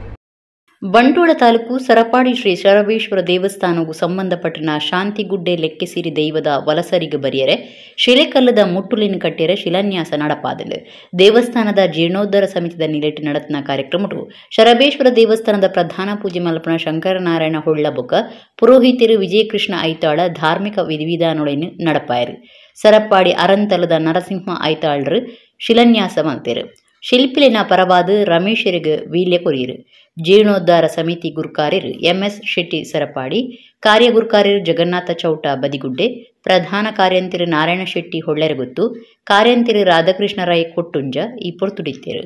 ಬಂಟ್ವಾಳ ತಾಲೂಕು ಸರಪಾಡಿ ಶ್ರೀ ಶರಬೇಶ್ವರ ದೇವಸ್ಥಾನಕ್ಕೂ ಸಂಬಂಧಪಟ್ಟನ ಶಾಂತಿಗುಡ್ಡೆ ಲೆಕ್ಕೆಸಿರಿ ದೈವದ ವಲಸರಿಗೆ ಬರಿಯರೆ ಶಿಲೆಕಲ್ಲದ ಮುಟ್ಟುಲಿನ ಕಟ್ಟೆರೆ ಶಿಲಾನ್ಯಾಸ ನಡಪಾದಲು. ದೇವಸ್ಥಾನದ ಜೀರ್ಣೋದ್ಧಾರ ಸಮಿತಿದ ನಿಲೆಟ್ಟು നടത്തുന്ന ಕಾರ್ಯಕ್ರಮವು ಶರಬೇಶ್ವರ ದೇವಸ್ಥಾನದ ಪ್ರಧಾನ ಪೂಜೆ ಮಲ್ಪನ ಶಂಕರನಾರಾಯಣ ಹೊಳ್ಳಬೊಕ್ಕ ಪುರೋಹಿತರು ವಿಜಯಕೃಷ್ಣ ಐತಾಳ ಧಾರ್ಮಿಕ ವಿಧಿವಿಧಾನಗಳನ್ನು ನಡಪಾಯರು. ಸರಪಾಡಿ ಅರಂತಲದ ನರಸಿಂಹ ಐತಾಳರು ಶಿಲಾನ್ಯಾಸ ಮಲ್ತೇರು. ಶಿಲ್ಪಿಲಿನ ಪರವಾದ ರಮೇಶರಿಗೆ ವೀಲ್ಯ ಕೊರಿಯರು. ಜೀರ್ಣೋದ್ಧಾರ ಸಮಿತಿ ಗುರುಕಾರ್ಯರು ಎಂಎಸ್ ಶೆಟ್ಟಿ ಸರಪಾಡಿ, ಕಾರ್ಯ ಗುರುಕಾರ್ಯರು ಜಗನ್ನಾಥ ಚೌಟ ಬದಿಗುಡ್ಡೆ, ಪ್ರಧಾನ ಕಾರ್ಯಂತಿರು ನಾರಾಯಣ ಶೆಟ್ಟಿ ಹೊಳ್ಳೆರಗುತ್ತು, ಕಾರ್ಯಂತಿರು ರಾಧಾಕೃಷ್ಣ ರೈ ಕೊಟ್ಟುಂಜ ಈ ಪೊರ್ತುಡಿತ್ತೇರು.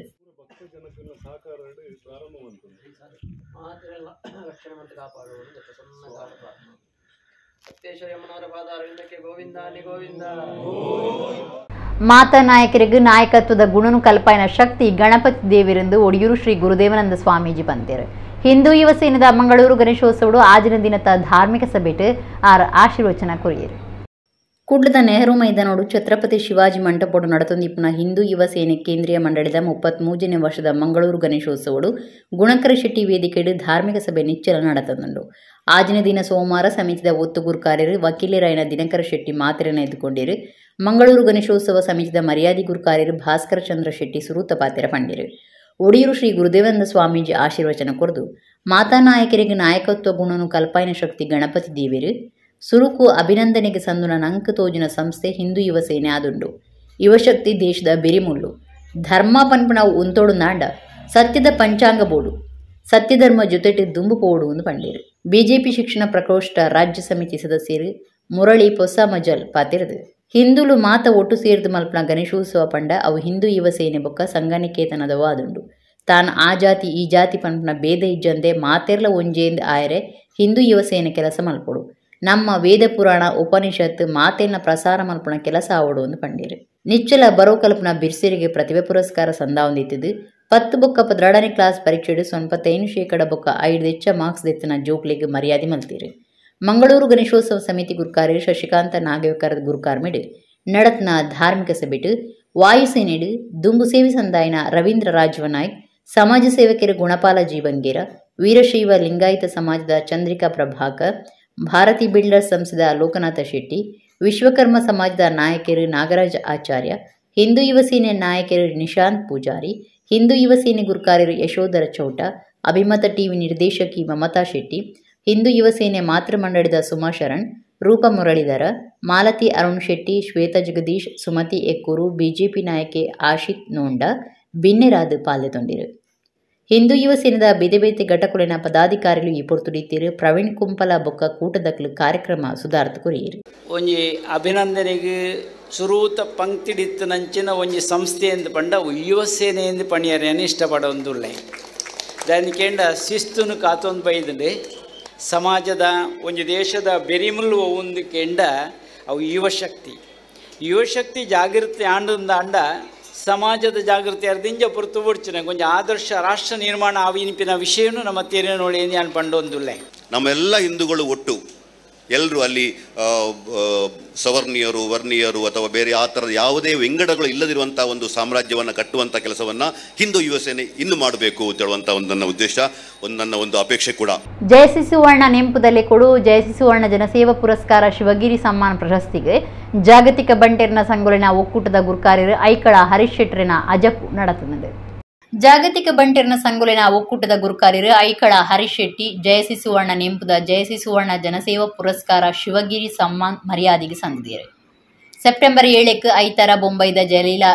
ಮಾತಾ ನಾಯಕರಿಗೆ ನಾಯಕತ್ವದ ಗುಣನು ಕಲ್ಪಾಯನ ಶಕ್ತಿ ಗಣಪತಿ ದೇವಿರೆಂದು ಒಡಿಯೂರು ಶ್ರೀ ಗುರುದೇವಾನಂದ ಸ್ವಾಮೀಜಿ ಬಂದಿರು. ಹಿಂದೂ ಯುವ ಸೇನದ ಮಂಗಳೂರು ಗಣೇಶೋತ್ಸವಡು ಆಜಿನ ದಿನದ ಧಾರ್ಮಿಕ ಸಭೆಟ್ ಆರ್ ಆಶೀರ್ವಚನ ಕೊರಿಯರು. ಕುಡ್ಲದ ನೆಹರು ಮೈದಾನೋಡು ಛತ್ರಪತಿ ಶಿವಾಜಿ ಮಂಟಪೋಡು ನಡತೊಂದಿಪ್ಪುನ ಹಿಂದೂ ಯುವ ಸೇನೆ ಕೇಂದ್ರೀಯ ಮಂಡಳಿದ 33ನೇ ವರ್ಷದ ಮಂಗಳೂರು ಗಣೇಶೋತ್ಸವಡು ಗುಣಕರ ಶೆಟ್ಟಿ ವೇದಿಕೆಡು ಧಾರ್ಮಿಕ ಸಭೆ ನಿಚ್ಚಲ ನಡತೊಂದುಂಡು. ಆಜಿನ ದಿನ ಸೋಮವಾರ ಸಮಿತಿದ ಒತ್ತು ಗುರುಕಾರ್ಯರು ವಕೀಲರಾಯನ ದಿನಕರ ಶೆಟ್ಟಿ ಮಾತೆರೆನ ಎದ್ಕೊಂಡಿರು. ಮಂಗಳೂರು ಗಣೇಶೋತ್ಸವ ಸಮಿತಿದ ಮರ್ಯಾದಿ ಗುರುಕಾರ್ಯರು ಭಾಸ್ಕರ ಚಂದ್ರ ಶೆಟ್ಟಿ ಸುರೂತ ಪಾತೆರ ಪಂಡಿರು. ಒಡಿಯೂರು ಶ್ರೀ ಗುರುದೇವೇಂದ್ರ ಸ್ವಾಮೀಜಿ ಆಶೀರ್ವಚನ ಕೊರ್ದು ಮಾತಾ ನಾಯಕರಿಗೆ ನಾಯಕತ್ವ ಗುಣನು ಕಲ್ಪಾಯಿನ ಶಕ್ತಿ ಗಣಪತಿ ದೇವಿರು. ಸುರುಕು ಅಭಿನಂದನೆಗೆ ಸಂದುನ ನಂಕು ತೋಜಿನ ಸಂಸ್ಥೆ ಹಿಂದೂ ಯುವ ಸೇನೆ ಆದುಂಡು. ಯುವಶಕ್ತಿ ದೇಶದ ಬಿರಿಮುಳ್ಳು. ಧರ್ಮ ಪನ್ಪುನವು ಉಂತೋಡು ನಾಂಡ ಸತ್ಯದ ಪಂಚಾಂಗ ಬೋಡು ಸತ್ಯಧರ್ಮ ಜೊತೆಟು ದುಂಬು ಪೋಡು ಎಂದು ಪಂಡೇರು. ಬಿಜೆಪಿ ಶಿಕ್ಷಣ ಪ್ರಕೋಷ್ಠ ರಾಜ್ಯ ಸಮಿತಿ ಸದಸ್ಯರು ಮುರಳಿ ಪೊಸಮಜಲ್ ಪಾತಿರದು. ಹಿಂದೂಲು ಮಾತ ಒಟ್ಟು ಸೇರ್ದು ಮಲ್ಪನ ಗಣೇಶೋತ್ಸವ ಪಂಡ ಅವು ಹಿಂದೂ ಯುವ ಸೇನೆ ಬೊಕ್ಕ ಸಂಘನಿಕೇತನದವು ಆದುಂಡು. ತಾನು ಆ ಜಾತಿ ಈ ಜಾತಿ ಪನ್ಪುನ ಭೇದ ಇಜ್ಜಂದೆ ಮಾತೆರ್ಲ ಒಂಜೇಂದ್ ಆಯರೆ ಹಿಂದೂ ಯುವ ಸೇನೆ ಕೆಲಸ ಮಲ್ಪೊಡು. ನಮ್ಮ ವೇದ ಪುರಾಣ ಉಪನಿಷತ್ ಮಾತೆನ ಪ್ರಸಾರ ಮಲ್ಪುನ ಕೆಲಸ ಆವಡು ಎಂದು ಪಂಡೀರು. ನಿಚ್ಚಲ ಬರೋ ಕಲ್ಪನ ಬಿರ್ಸಿರಿಗೆ ಪ್ರತಿಭೆ ಪುರಸ್ಕಾರ ಸಂದಾವೊಂದಿತ್ತಿದ್ದು 10 ಬೊಕ್ಕ 12ನೇ ಕ್ಲಾಸ್ ಪರೀಕ್ಷೆಡು 95% ಬೊಕ್ಕ 5 ಹೆಚ್ಚ ಮಾರ್ಕ್ಸ್ ದೆತ್ತಿನ ಜೋಕ್ಲಿಗೆ ಮರ್ಯಾದೆ ಮಲ್ತೀರು. ಮಂಗಳೂರು ಗಣೇಶೋತ್ಸವ ಸಮಿತಿ ಗುರುಕಾರ್ಯರು ಶಶಿಕಾಂತ ನಾಗೇಕರ್ ಗುರುಕಾರ್ಮಿಡು ನಡತ್ನ ಧಾರ್ಮಿಕ ಸಭೆಟು ವಾಯುಸೇನೆಡು ದುಂಬು ಸೇವೆ ಸಂದಾಯನ ರವೀಂದ್ರ ರಾಜವನಾಯ್ಕ್, ಸಮಾಜ ಸೇವಕರು ಗುಣಪಾಲ ಜೀವಂಗೇರ, ವೀರಶೈವ ಲಿಂಗಾಯತ ಸಮಾಜದ ಚಂದ್ರಿಕಾ ಪ್ರಭಾಕರ್, ಭಾರತಿ ಬಿಲ್ಡರ್ಸ್ ಸಂಸ್ಥೆದ ಲೋಕನಾಥ ಶೆಟ್ಟಿ, ವಿಶ್ವಕರ್ಮ ಸಮಾಜದ ನಾಯಕರು ನಾಗರಾಜ ಆಚಾರ್ಯ, ಹಿಂದೂ ಯುವ ಸೇನೆ ನಾಯಕರು ನಿಶಾಂತ್ ಪೂಜಾರಿ, ಹಿಂದೂ ಯುವ ಸೇನೆ ಗುರುಕಾರ್ಯರು ಯಶೋಧರ ಚೌಟ, ಅಭಿಮತ ಟಿವಿ ನಿರ್ದೇಶಕಿ ಮಮತಾ ಶೆಟ್ಟಿ, ಹಿಂದೂ ಯುವ ಸೇನೆ ಮಾತೃಮಂಡಳಿದ ಸುಮಾ ಶರಣ್, ರೂಪ ಮುರಳೀಧರ, ಮಾಲತಿ ಅರುಣ್ ಶೆಟ್ಟಿ, ಶ್ವೇತಾ ಜಗದೀಶ್, ಸುಮತಿ ಎಕ್ಕೂರು, ಬಿಜೆಪಿ ನಾಯಕಿ ಆಶಿತ್ ನೋಂಡ ಬಿನ್ನೆರಾದ ಪಾಲ್ಗೊಂಡಿರು. ಹಿಂದೂ ಯುವ ಸೇನೆದ ಬೇತೆ ಬೇತೆ ಘಟಕುಲಿನ ಪದಾಧಿಕಾರಿಗಳು ಈ ಪೊರ್ತುಡಿತ್ತೀರು. ಪ್ರವೀಣ್ ಕುಂಪಲ ಬೊಕ್ಕ ಕೂಟದಕ್ಲು ಕಾರ್ಯಕ್ರಮ ಸುಧಾರ್ಥ ಕೊರಿಯರು. ಒಂಜಿ ಅಭಿನಂದನೆಗೆ ಸುರೂತ ಪಂಕ್ತಿಡಿತ್ತು ನಂಚಿನ ಒಂಜಿ ಸಂಸ್ಥೆ ಎಂದು ಪಂಡ ಯುವ ಸೇನೆ ಎಂದು ಪಣಿಯರೇನು ಇಷ್ಟಪಡೊಂದುಳ್ಳೆ. ದಾನಿಕೇಂಡ ಶಿಸ್ತುನು ಕಾತೊಂದು ಬೈದಂಡೆ ಸಮಾಜದ ಒಂಜಿ ದೇಶದ ಬೆರಿಮುಲ್ಲು ಒಂದು ಕೆಂಡ ಅವು ಯುವಶಕ್ತಿ. ಯುವಶಕ್ತಿ ಜಾಗೃತಿ ಆಂಡ ಸಮಾಜದ ಜಾಗೃತಿ ಅರ್ದಿಂಜ ಪುರ್ತು ಬುಡ್ಚಿನ ಕೊಂಚ ಆದರ್ಶ ರಾಷ್ಟ್ರ ನಿರ್ಮಾಣ ಆವಿನಿಪಿನ ವಿಷಯನು ನಮ್ಮ ತೇರಿನೊಳೆ ನಾನು ಪಂಡೊಂದುಲ್ಲೆ. ನಮ್ಮೆಲ್ಲ ಹಿಂದೂಗಳು ಒಟ್ಟು ಎಲ್ಲರೂ ಅಲ್ಲಿ ಸವರ್ಣೀಯರು ವರ್ಣೀಯರು ಅಥವಾ ಬೇರೆ ಆ ಥರದ ಯಾವುದೇ ವಿಂಗಡಗಳು ಇಲ್ಲದಿರುವಂಥ ಒಂದು ಸಾಮ್ರಾಜ್ಯವನ್ನು ಕಟ್ಟುವಂಥ ಕೆಲಸವನ್ನು ಹಿಂದೂ ಯುವ ಸೇನೆ ಇನ್ನು ಮಾಡಬೇಕು ಅಂತ ಹೇಳುವಂಥ ಒಂದು ನನ್ನ ಉದ್ದೇಶ, ಒಂದು ನನ್ನ ಒಂದು ಅಪೇಕ್ಷೆ ಕೂಡ. ಜಯಸಿ ಸುವರ್ಣ ನೆಂಪುದಲ್ಲಿ ಕೊಡು ಜಯಸಿ ಸುವರ್ಣ ಜನಸೇವಾ ಪುರಸ್ಕಾರ ಶಿವಗಿರಿ ಸಮ್ಮಾನ್ ಪ್ರಶಸ್ತಿಗೆ ಜಾಗತಿಕ ಬಂಟೆರ್ನ ಸಂಗೊಲಿನ ಒಕ್ಕೂಟದ ಗುರುಕಾರ್ಯರು ಐಕಳ ಹರೀಶ್ ಶೆಟ್ಟರಿನ ಅಜಪು ನಡೆಯುತ್ತದೆ. ಜಾಗತಿಕ ಬಂಟೆರ್ನ ಸಂಗೊಲಿನ ಒಕ್ಕೂಟದ ಗುರುಕಾರ್ಯರು ಐಕಳ ಹರೀಶ್ ಶೆಟ್ಟಿ ಜಯಸಿ ಸುವರ್ಣ ನೆಂಪುದ ಜಯಸಿ ಸುವರ್ಣ ಜನಸೇವಾ ಪುರಸ್ಕಾರ ಶಿವಗಿರಿ ಸಮ್ಮಾನ್ ಮರ್ಯಾದೆಗೆ ಸಂದಿದ್ದಾರೆ. ಸೆಪ್ಟೆಂಬರ್ 7ಕ್ಕೆ ಐತಾರ ಬೊಂಬೈದ ಜಲೀಲಾ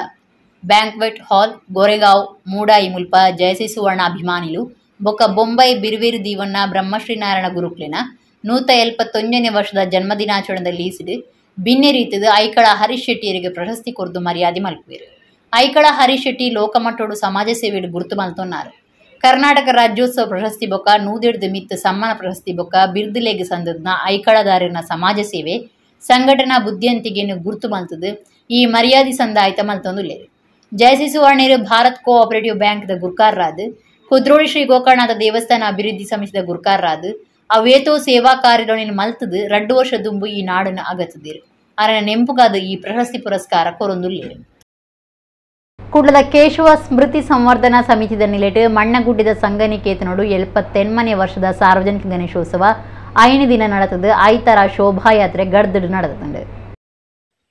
ಬ್ಯಾಂಕ್ವೆಟ್ ಹಾಲ್ ಗೋರೆಗಾಂವ್ ಮೂಡಾಯಿ ಮುಲ್ಪ ಜಯಸಿ ಸುವರ್ಣ ಅಭಿಮಾನಿಲು ಬೊಕ್ಕ ಬೊಂಬೈ ಬಿರುವೇರು ದೀವನ್ನ ಬ್ರಹ್ಮಶ್ರೀ ನಾರಾಯಣ ಗುರುಕ್ಲಿನ 171ನೇ ವರ್ಷದ ಜನ್ಮದಿನಾಚರಣೆಯಲ್ಲಿ ಈಸಿದು ಭಿನ್ನ ರೀತಿದ ಐಕಳ ಹರೀಶ್ ಶೆಟ್ಟಿಯರಿಗೆ ಪ್ರಶಸ್ತಿ ಕೊರದು ಮರ್ಯಾದೆ ಮಲ್ಪುವೆರು. ಐಕಳ ಹರೀಶ್ ಶೆಟ್ಟಿ ಲೋಕಮಟ್ಟೋಡು ಸಮಾಜ ಸೇವೆಡು ಗುರುತು ಮಲ್ತೊನ್ನಾರು. ಕರ್ನಾಟಕ ರಾಜ್ಯೋತ್ಸವ ಪ್ರಶಸ್ತಿ ಬೊಕ್ಕ 105 ಮಿತ್ತು ಸಮ್ಮಾನ ಪ್ರಶಸ್ತಿ ಬೊಕ್ಕ ಬಿರ್ದುಲೆಗ್ ಸಂದದ್ನ ಐಕಳದಾರನ ಸಮಾಜ ಸೇವೆ ಸಂಘಟನಾ ಬುದ್ಧಿಯಂತಿಗೆಯನ್ನು ಗುರುತು ಮಲ್ತದು ಈ ಮರ್ಯಾದೆ ಸಂದಾಯ್ತ ಮಲ್ತೊಂದುಲ್ಲೇರು. ಜಯಸಿ ಸುವರ್ಣರು ಭಾರತ್ ಕೋಆಪರೇಟಿವ್ ಬ್ಯಾಂಕ್ದ ಗುರ್ಕಾರರಾದ, ಕುದ್ರೋಳಿ ಶ್ರೀ ಗೋಕರ್ಣನಾಥ ದೇವಸ್ಥಾನ ಅಭಿವೃದ್ಧಿ ಸಮಿತಿದ ಗುರ್ಕಾರರಾದ ಅವೇತೋ ಸೇವಾ ಕಾರ್ಯಗಳನ್ನು ಮಲ್ತದು 2 ವರ್ಷ ದುಂಬು ಈ ನಾಡನ್ನು ಅಗತ್ತದಿರು. ಅರನ ನೆಂಪುಗಾದ ಈ ಪ್ರಶಸ್ತಿ ಪುರಸ್ಕಾರ ಕೊರೊಂದುಲ್ಲೇರು. ಕುಡ್ಲದ ಕೇಶವ ಸ್ಮೃತಿ ಸಂವರ್ಧನಾ ಸಮಿತಿದ ನಿಲೆಟ್ ಮಣ್ಣಗುಡ್ಡಿದ ಸಂಘನಿಕೇತನೋಡು 78ನೇ ವರ್ಷದ ಸಾರ್ವಜನಿಕ ಗಣೇಶೋತ್ಸವ 5 ದಿನ ನಡೆತದು. ಐತರ ಶೋಭಾಯಾತ್ರೆ ಗಡ್ದಡು ನಡೆತಂಡು.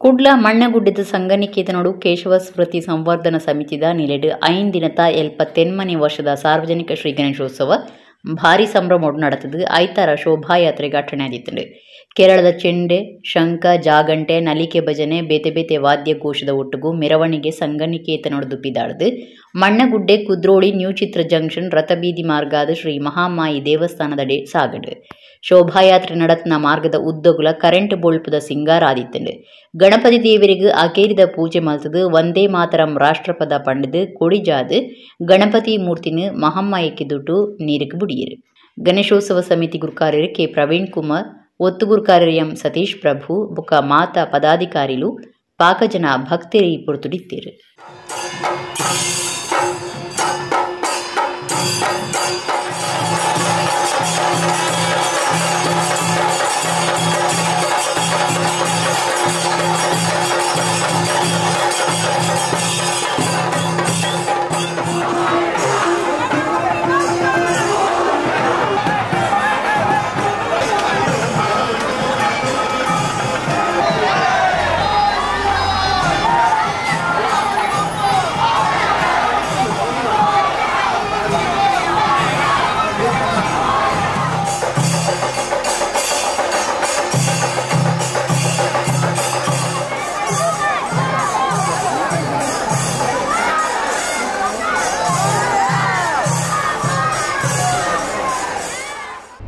ಕುಡ್ಲ ಮಣ್ಣಗುಡ್ಡಿದ ಸಂಘನಿಕೇತನೋಡು ಕೇಶವ ಸ್ಮೃತಿ ಸಂವರ್ಧನಾ ಸಮಿತಿದ ನಿಲೆಡ್ 5 ದಿನದ 78ನೇ ವರ್ಷದ ಸಾರ್ವಜನಿಕ ಶ್ರೀ ಗಣೇಶೋತ್ಸವ ಭಾರಿ ಸಂಭ್ರಮೋಡು ನಡೆತದು. ಐತರ ಶೋಭಾಯಾತ್ರೆ ಘಟನೆ ಆದಿತ್ತಂಡು. ಕೇರಳದ ಚೆಂಡೆ, ಶಂಖ, ಜಾಗಂಟೆ, ನಲಿಕೆ ಭಜನೆ, ಬೇತೆ ಬೇತೆ ವಾದ್ಯಘೋಷದ ಒಟ್ಟುಗು ಮೆರವಣಿಗೆ ಸಂಘನಿಕೇತನೊಡದು ಪಿದಾಡ್ದು ಮಣ್ಣಗುಡ್ಡೆ ಕುದ್ರೋಳಿ ನ್ಯೂ ಚಿತ್ರ ಜಂಕ್ಷನ್ ರಥಬೀದಿ ಮಾರ್ಗಾದ ಶ್ರೀ ಮಹಾಮಾಯಿ ದೇವಸ್ಥಾನದಡೆ ಸಾಗಡು. ಶೋಭಾಯಾತ್ರೆ ನಡತ್ನ ಮಾರ್ಗದ ಉದ್ದಗುಲ ಕರೆಂಟ್ ಬೊಳ್ಪುದ ಸಿಂಗಾರ ಆದಿತ್ತಂಡು. ಗಣಪತಿ ದೇವರಿಗೆ ಅಕೇರಿದ ಪೂಜೆ ಮಲ್ತದು ವಂದೇ ಮಾತರಂ ರಾಷ್ಟ್ರಪದ ಪಂಡಿದು ಕೊಡಿಜಾದು ಗಣಪತಿ ಮೂರ್ತಿನ ಮಹಮ್ಮಾಯಿಗೆ ದುಡ್ಡು ನೀರಿಗೆ ಬುಡಿಯರು. ಗಣೇಶೋತ್ಸವ ಸಮಿತಿ ಗುರುಕಾರ್ಯರು ಕೆ ಪ್ರವೀಣ್ ಕುಮಾರ್, ಒತ್ತು ಗುರುಕಾರ್ಯರು ಎಂ ಸತೀಶ್ ಪ್ರಭು ಬೊಕ್ಕ ಮಾತಾ ಪದಾಧಿಕಾರಿಲು ಪಾಕಜನ ಭಕ್ತರಿ ಪೊರ್ತುಡಿತ್ತೇರು.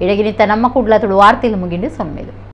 ಇಡಗಿನಿತ್ತ ನಮ್ಮ ಕುಡ್ಲ ತುಳು ವಾರ್ತೆಲು ಮುಗಿಂಡು ಸೊನ್ಮೇಲು.